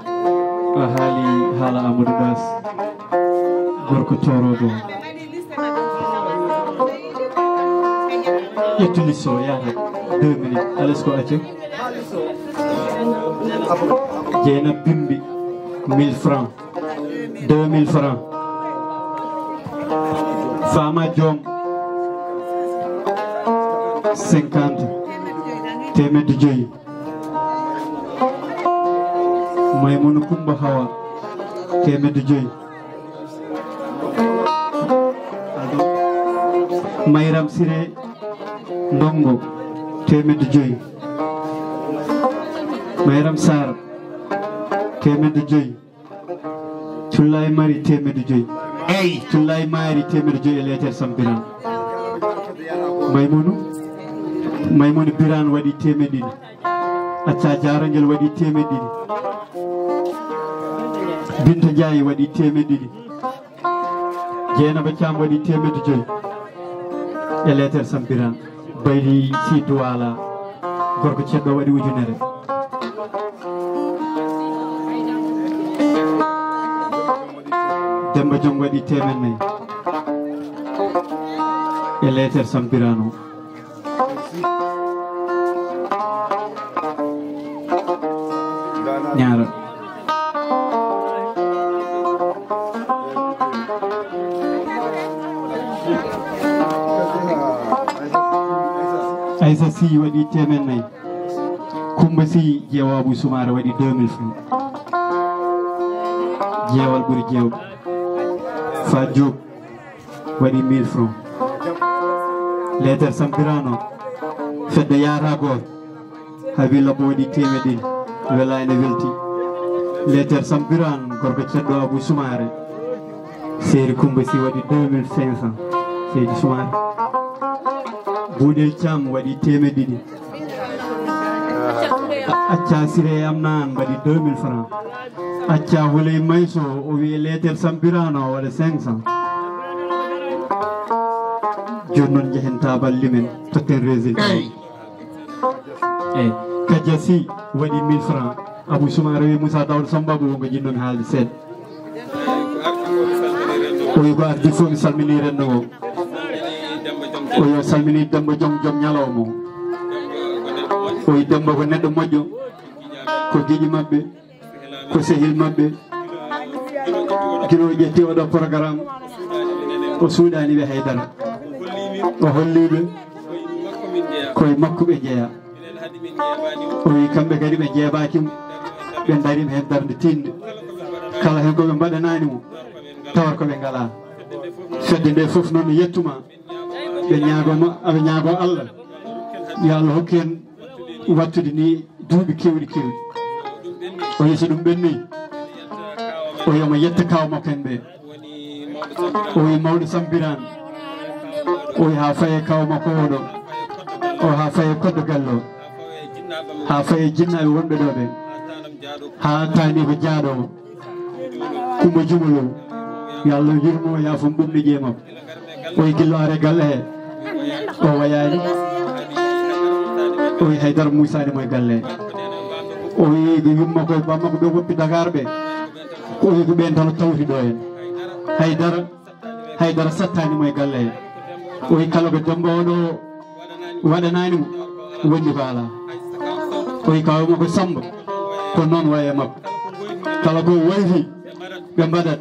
a haali haala Amadou Bass, gorko toorooɗo. Ƴettu lisso, yaha. Deux minutes. Alas ko accu. Jeynab Bimbi, mille francs. Deux mille francs. Fama Joom, cinquante. Teemedde joyi. Maymuna Kumba Hawa, teemedde joyi. Mayram Siré Ndongo, teemedde joyi. Mayram Sarr, teemedde joyi. Cullay Mari, teemedde joyi. Eyi. Cullay Mari, teemedde joyi e leeter Sam Birane. Maymunu, Maymunu Birane waɗi teemedde ɗiɗi. Acca Jarangel waɗi teemedde ɗiɗi. Binta Ndiaye waɗi teemedde ɗiɗi. Jeynaba Thiam waɗi teemedde joyi e leeter Sam Birane. Baydi Sy Douala, gorko ceddo, waɗi ujunere. Demba Jom waɗi teemedde nayi e leeter Sam Birane o. Ñaara. Aïssa Sy waɗi teemedde nayi. Kumba Sy, Jeewo Abou Soumaré, waɗi deux mille francs. Jeewal ɓuri jeewal. Fa Diop waɗi mille francs. Leeter Sam Birane o, fedde yaata gooto. Habi Labbo waɗi teemedde ɗiɗi. Welaay ne welti. Leeter Sam Birane, gorko ceddo Abou Soumaré. Seydi Kumba Sy waɗi deux mille cinq cents. Seydi Soumaré. Buuɗel Thiam waɗi teemedde ɗiɗi. Acca Siré Amnaan mbaɗi deux mille francs. Acca Houley Mayso, o wi'i leeter Sam Birane o waɗa cinq cents. Jooni noon njehen tabal limen, totten résultat. Eyi. Eyi. Kadia Sy waɗi mille francs. Abou Soumaré wi Moussa Daouda Samba Abou, wonko jiɗnomi haalde seeɗa. O wi ko ardi fof mi salmini renndo ngo. O yo salmini Demba Jom, Jom ñalawma o. O wi Demba ko neɗɗo moƴƴo, ko giƴi maɓɓe, ko sehil maɓɓe. Gila o ƴetti oɗo programme, o suuɗani ɓe haydara. O holli ɓe koye makko ɓe jeeya. O wi kamɓe kadi ɓe jeebaaki mo, ɓe darima heen darnde tiiɗnde. Kala heen ko ɓe mbaɗanaani mo, tawata ko ɓe ngalaa. Fedde nde fof noon no yettuma. Ɓe ñaago ma, aɓe ñaago Allah. Yo Allah hokku en wattude ni duuɓi keewɗi keewɗi. O yeeso ɗum ɓenni. O yo mo yetta kaw makko en ɓe. O wi mawɗo Sambiraan. O wi haa faye kaw makko oɗo. O haa faye koddo gallo. Haa faye jinnaaɓe wonɓe ɗo ɓe. Haa taani ko jaaɗo. Kumba Jumalo, yo Allah yurmo, yaafo, ɓum ne ƴeema. O yi gillo are galle he. O wayaani. O yi haydara musaani mo e galle he. O yi ko yumma ko e bamma ko ɓe woppi Dakar ɓe. O yi ko ɓen tan tawti ɗo en. Haydara, haydara sattaani mo e galle he. O yi kala ko Demba o ɗo waɗanaani mo, wonni ko alaa. O yi kaw makko Samba, ko noon waye makko. Kala ko wayti, ɓe mbaɗat.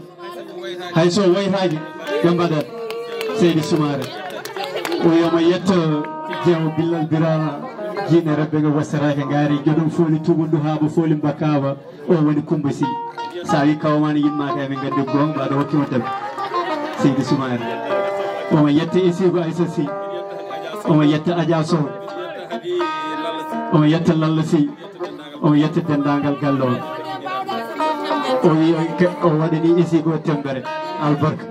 Hay so waytaaki, ɓe mbaɗat. Seydi Sumaare. O yo mo yetto jeewo Billal Birama, jiine rebbe ga wasaraake ngaari, joɗom fooli tuubundu haaba fooli mbakkaaba. O woni Kumba Si. So a wi kawmaani yimmaaka, emin nganndi goonga, aɗa hokki on tabi. Seydi Sumaare. Omo yetta esigo Aysa Si. Omo yetta Aja Sow. Omo yetta Lalla Si. Omo yetta denndaangal galle o. O wi o ke-, o waɗani esigo Tembere albarka.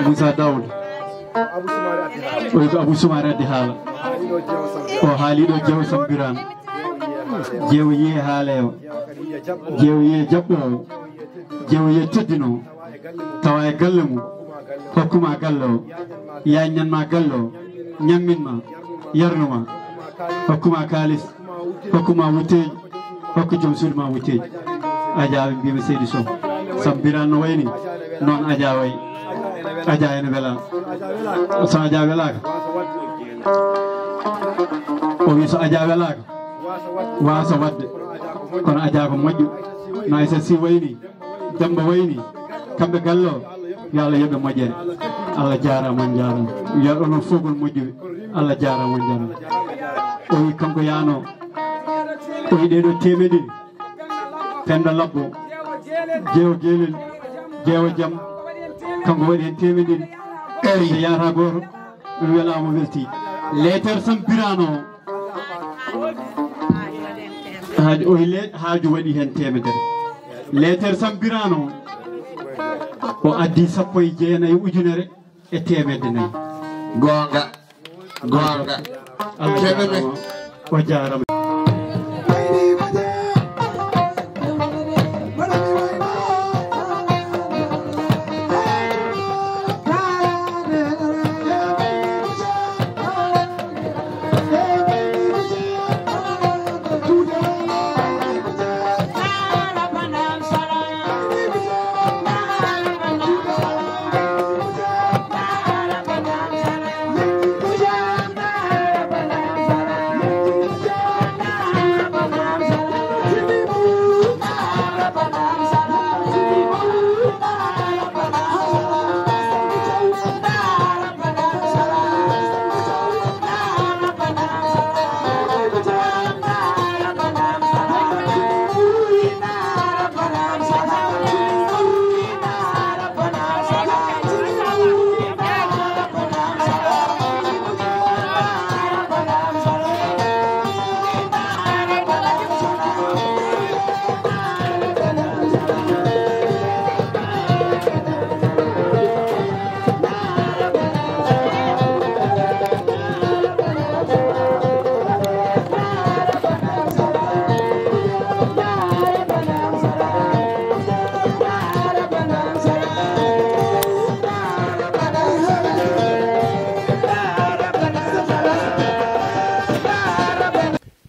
Moussa Daoud. O wi ko Abou Soumaré addi haala. O haali ɗo jeewo Sambiraan. Jeewo yiye haaleewo. Jeewo yiye jaɓɓoowo. Jeewo yiye teddinoowo. Tawa e galle mum. Hokkuma galle o. Yañnan ma galle o. Ñammin ma. Yarnu ma. Hokkuma kaalis. Hokkuma wutteeji. Hokku joom suudu ma wutteeji. Aja ɓe mbima Seydi Sow. Sambiraan no wayni. Noon Aja wayi. Aja ene wela. So Aja welaaka. O wi so Aja welaaka. Waasa waɗde. Kono Aja ko moƴƴo. No Aysa Si wayni. Demba wayni. Kamɓe galle o. Yo Allah yoɓe moƴƴere. Allah jaaraama, on njaaraama. Yo onon fof on moƴƴuɓe. Allah jaaraama, on njaaraama. O wi kanko yaano. O wi ɗeɗo teemedde. Penda Labbo. Jeewo Geelel. Jeewo Jam. Kanko waɗi heen teemedde. Eyi. So yahata gooto. Mi welaama, welti. Leetar Sambiraan o. Haaju, o le-, haaju waɗi heen teemedere. Leetar Sambiraan o. O addi sappo e jeenayi ujunere e teemedde nayi. Goonga. Goonga. Allah jaaraama. O jaaraama.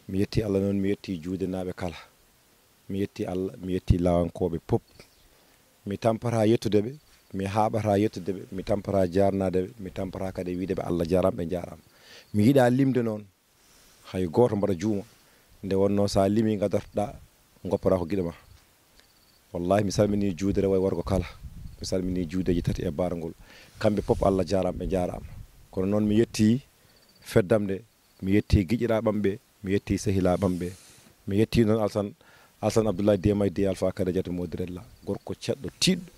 Mi yetti Allah noon, mi yetti juudenaaɓe kala. Mi yetti Allah, mi yetti lawankooɓe pop. Mi tampata yettude ɓe, mi haaɓata yettude ɓe, mi tampata jaarnaade ɓe, mi tampata kadi wiide ɓe Allah jaaraama, ɓe njaaraama. Mi yiɗaa limde noon, hay gooto mbaɗa juuma. Nde wonnoo so a limii, ngadortoɗaa, ngoppoɗaa ko giɗo ma. Wallaahi, mi salminii juude rewo e worgo kala. Mi salminii juudeeji tati e baarngol. Kamɓe pop, Allah jaaraama, ɓe njaaraama. Kono noon, mi yettii feddam nde, mi yettii giƴiraaɓam ɓe, mi yettii sehilaaɓam ɓe. Mi yettii noon Alsan, Alsan Abdullahi Demay de Alfa Kadijatu Modirella, gorko ceɗɗo tiiɗɗo.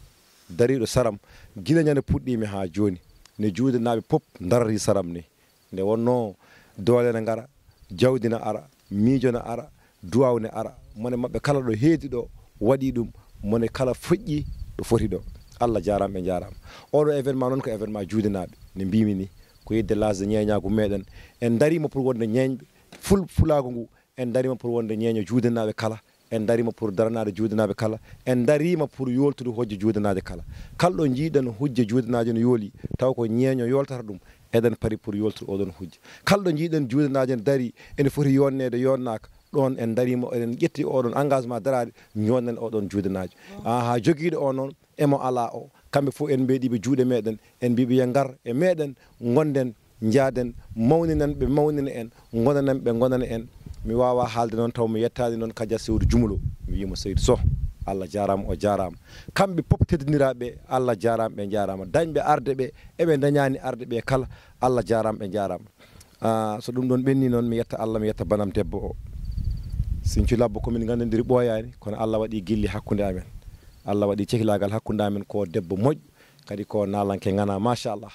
dariiɗo saram, gila ñande puɗɗiimi haa jooni, ne juudenaaɓe pop ndarri saram ni. Nde wonnoo doole ne ngara, jawdi ne ara, miijo ne ara, duwaaw ne ara, mone maɓɓe kala ɗo heedi ɗo waɗi ɗum, mone kala feƴƴi ɗo foti ɗo. Allah jaaraama, ɓe njaaraama. Oɗo événement noon ko événement juudenaaɓe, ne mbiimi ni, ko yidde laasde ñeeñaagu meeɗen. En ndariima pour wonde ñeeñɓe, ful-, fulaagu ngu, en ndariima pour wonde ñeeño juudenaaɓe kala, en ndariima pour daranaade juudenaaɓe kala, en ndariima pour yooltude hojja juudenaaje kala. Kala ɗo njiiɗen hujja juudenaaje no yooli, taw ko ñeeño yooltata ɗum, eɗen pari pour yooltude oɗon hujja. Kala ɗo njiiɗen juudenaaje ne darii, ene foti yonneede, yonnaaka, ɗoon en ndariima, eɗen ƴetti oɗon engagement daraade, ñoonden oɗon juudenaajo. Aha, jogiiɗo o noon, emo alaa o. Kamɓe fof en mbeeɗiiɓe juuɗe meeɗen, en mbiiɓe yo ngar e meeɗen, ngonden, njaaden, mawninen ɓe, mawnina en, ngonanen ɓe, ngonana en. Mi waawaa haalde noon taw mi yettaani noon Kaja Sewdu Jumulo. Mi wiyi mo Seydi Soh, Allah jaaraama, o jaaraama. Kamɓe pop teddindiraaɓe, Allah jaaraama, ɓe njaaraama. Dañɓe arde ɓe, eɓe ndañaani arde ɓe kala, Allah jaaraama, ɓe njaaraama. Ah, so ɗum ɗoon ɓenni noon, mi yetta Allah, mi yetta banam debbo o. Sinthiou Labbo ko min nganndondiri ɓooyaani, kono Allah waɗi gilli hakkunde amen. Allah waɗi cehilaagal hakkunde amen, ko debbo moƴƴo, kadi ko naalanke ŋana, machallah.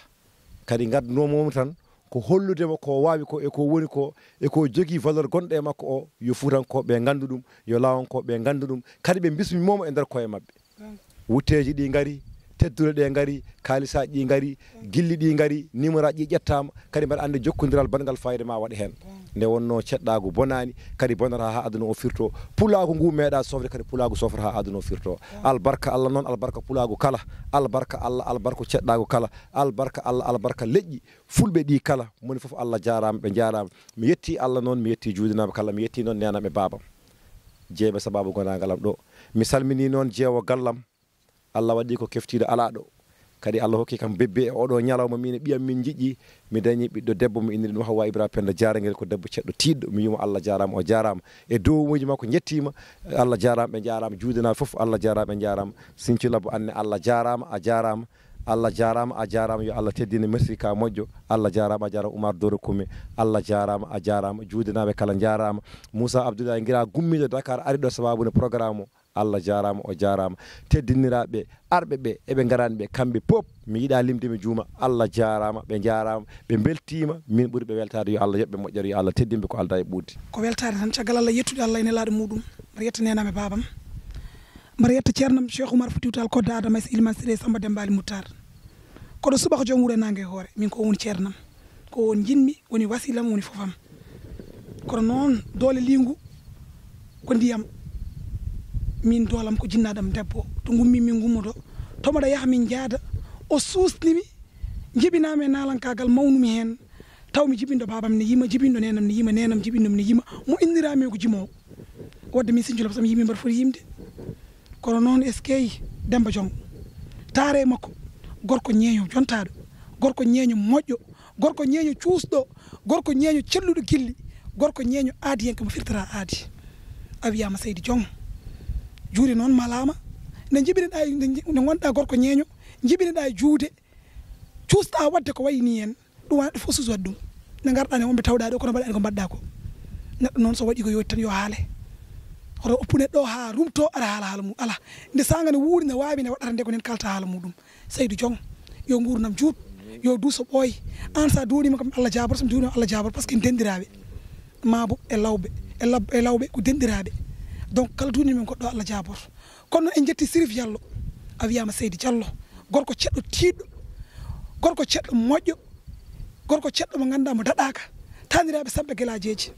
Kadi ngaddunooma mo tan, ko hollude mo ko waawi ko e ko woni ko, e ko jogii valeur gonɗo e makko o, yo Fuutankooɓe nganndu ɗum, yo Laawonkooɓe nganndu ɗum, kadi ɓe mbismimooma e nder koye maɓɓe. Wutteeji ɗi ngari, teddule ɗe ngari, kaalisaaji ɗi ngari, gilli ɗi ngari, numéroaji ɗi ƴettaama, kadi mbaɗa anndi jokkondiral banngal fayida ma waɗa heen. Nde wonnoo ceɗɗaagu bonaani, kadi bonata haa aduna o firto. Pulaagu ngu meeɗa sofde, kadi pulaagu sofata haa aduna o firto. Albarka Allah noon, albarka pulaagu kala, albarka Allah, albarka ceɗɗaagu kala, albarka Allah, albarka leƴƴi fulɓe ɗi kala. Moni fof Allah jaaraama, ɓe njaaraama. Mi yetti Allah noon, mi yetti juudenaaɓe kala, mi yetti noon neenam e baabam. Jeeɓe sababu gonaangal am ɗo. Mi salmini noon jeewo gallam. Allah waɗi ko keftiiɗo alaa ɗo. Kadi Allah hokki kam bebbe e oɗo ñalawma, min e ɓiyam min njiɗi. Mi dañi ɓiɗɗo debbo, mi inniri ɗum Hawwa Ibra Penda Jaragel, ko debbo ceɗɗo tiiɗɗo. Mi wiimo Allah jaaraama, o jaaraama. E dowmuuji makko njettiima. Allah jaaraama, ɓe njaaraama. Juudenaaɓe fof, Allah jaaraama, ɓe njaaraama. Sinthiou Labbo, anne Allah jaaraama, a jaaraama. Allah jaaraama, a jaaraama. Yo Allah teddine. Merci ka moƴƴo. Allah jaaraama, a jaaraama. Oumar Doro Koume, Allah jaaraama, a jaaraama. Juudenaaɓe kala njaaraama. Moussa Abdoulaye Ngira gummiiɗo Dakar ari ɗo sababu ne programme o. Allah jaaraama, o jaaraama. Teddiniraaɓe, arɓe ɓe, eɓe ngaraani ɓe, kamɓe pop, mi yiɗaa limde mi juuma. Allah jaaraama, ɓe njaaraama, ɓe mbeltiima, min ɓuri ɓe weltaade, yo Allah yoɓ ɓe moƴƴere, yo Allah teddin ɓe ko aldaa e ɓuuɗde. Ko weltaade tan, caggal Allah yettude Allah e nelaaɗo muuɗum, mbaɗa yetta neenam e baabam, mbaɗa yetta ceernam Cheikh Oumar Foutiyou Tall, Kodda Adama e Iliman Siré Samba Demba Ali Moutar. Koɗo subaka joom wuro e naange e hoore, min ko woni ceernam, ko won njiɗmi, woni wasilam, woni fofam. Kono noon, doole liingu ko ndiyam. Min doolam ko jinnaaɗam debbo. To ngummi min ngummoto. To mbaɗa yaha min njaada. O suusnimi, jibinaami e naalankaagal, mawnumi heen. Taw mi jibinɗo baabam ne yima, jibinɗo neenam ne yima, neenam jibinɗo mi ne yima. Mo inniraami ko jimoowo. Wadde min Sinthiou Labbo sam yimi mbaɗa foti yimde. Kono noon, eskey, Demba Jong. Taare makko. Gorko ñeeño jontaaɗo. Gorko ñeeño moƴƴo. Gorko ñeeño cuusɗo. Gorko ñeeño celluɗo gilli. Gorko ñeeño aadiyanke mo firtata aadi. A wiyaama Seydi Jong. Juuɗe noon malaama. Nde njiɓineɗaa, nde nji-, nde ngonɗaa gorko ñeeño, njiɓineɗaa e juude. Cuusɗaa waɗde ko wayi nii en. Ɗum wona ɗo fof suusuwat ɗum. Nde ngarɗaa ne, wonɓe tawɗaa ɗo, kono mbaɗaani ko mbaɗɗaa ko. Neɗɗo noon, so waɗi ko yooti tan, yo haale. Hoto oppu neɗɗo o haa rumtoo, ara haala haala mum. Alaa. Nde saanga ne wuuri, ne waawi, ne waɗata nde ko nen kalta haala muɗum. Seydi Jong, yo nguurndam juut, yo duuso ɓooy. Aan, so a duwaniima kam, Allah jaabor, so mi duwaniima, Allah jaabor, par ce que en denndiraaɓe. Maabo e Lawbe, e Lab-, e Lawbe ko denndiraaɓe. Donc, kala duwaniima en goɗɗo, Allah jaabor. Kono en njetti Sirif Diallo. A wiyaama Seydi Diallo. Gorko ceɗɗo tiiɗɗo. Gorko ceɗɗo moƴƴo. Gorko ceɗɗo mo ngannduɗaa mo daɗaaka. Taaniraaɓe Samɓe Gelaajeeji.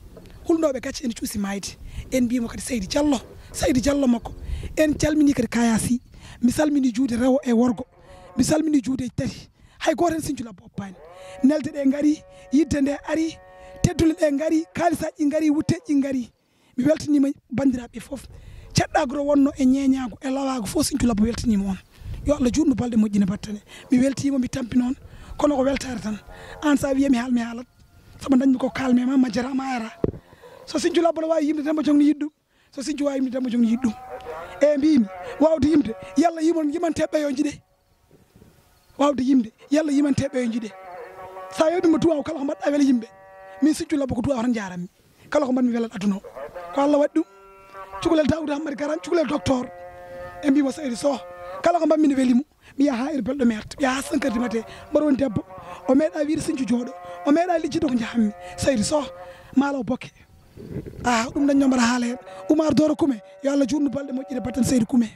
Hulnooɓe gacce ene cuusi maayde. En mbiyi mo kadi Seydi Diallo. Seydi Diallo makko. En calminii kadi Kayasi. Mi salminii juuɗe rewo e worgo. Mi salminii juuɗe tati. Hay gooto heen Sinthiou Labbo oppaani. Nelde ɗe ngari, yidde nde ari, teddule ɗe ngari, kaalisaaji ɗi ngari, wutteeji ɗi ngari. Mi weltaniima banndiraaɓe fof. Ceɗɗaagu ro wonno e ñeeñaagu e lawaagu fof, Sinthiou Labbo weltaniima on. Yo Allah juutnu balɗe, moƴƴina battane. Mi weltiima, mi tampi noon. Kono ko weltaare tan. Aan, so a wiyii mi haal, mi haalat. Sabu dañmi ko kaalmi e ma, majjata ma ara. So Sinthiou Labbo no waawi yimde, Demba Jong no yiɗi ɗum. So Sinthiou waawi yimde, Demba Jong no yiɗi ɗum. E mbiimi, waawde yimde, yalla yimon, yimanteeɓe ɓe yo njiɗe. Waawde yimde, yalla yimanteeɓe ɓe yo njiɗe. So a yoɓii mo duwaaw, kala ko mbaɗɗaa wela yimɓe. Min Sinthiou Labbo ko duwaaw tan njaarammi. Kala ko mbaɗmi welat aduna o. Ko Allah waɗi ɗum. Cukalel Daouda Hammadi Garan, cukalel docteur. En mbiimo Seydi Soh. Kala ko mbaɗmi ne weli mo. Mi yaha ha heure belɗo merde, mi yaha ha cinq heures du matin, mbaɗa woni debbo. O meeɗa wiide Sinthiou jooɗo, o meeɗa lijjude ko njahammi. Seydi Soh, maalo o bokke. Ah, ɗum dañno mbaɗa haala heen. Oumar Doro Kume, yo Allah juutnu balɗe moƴƴire batten Seydi Kume.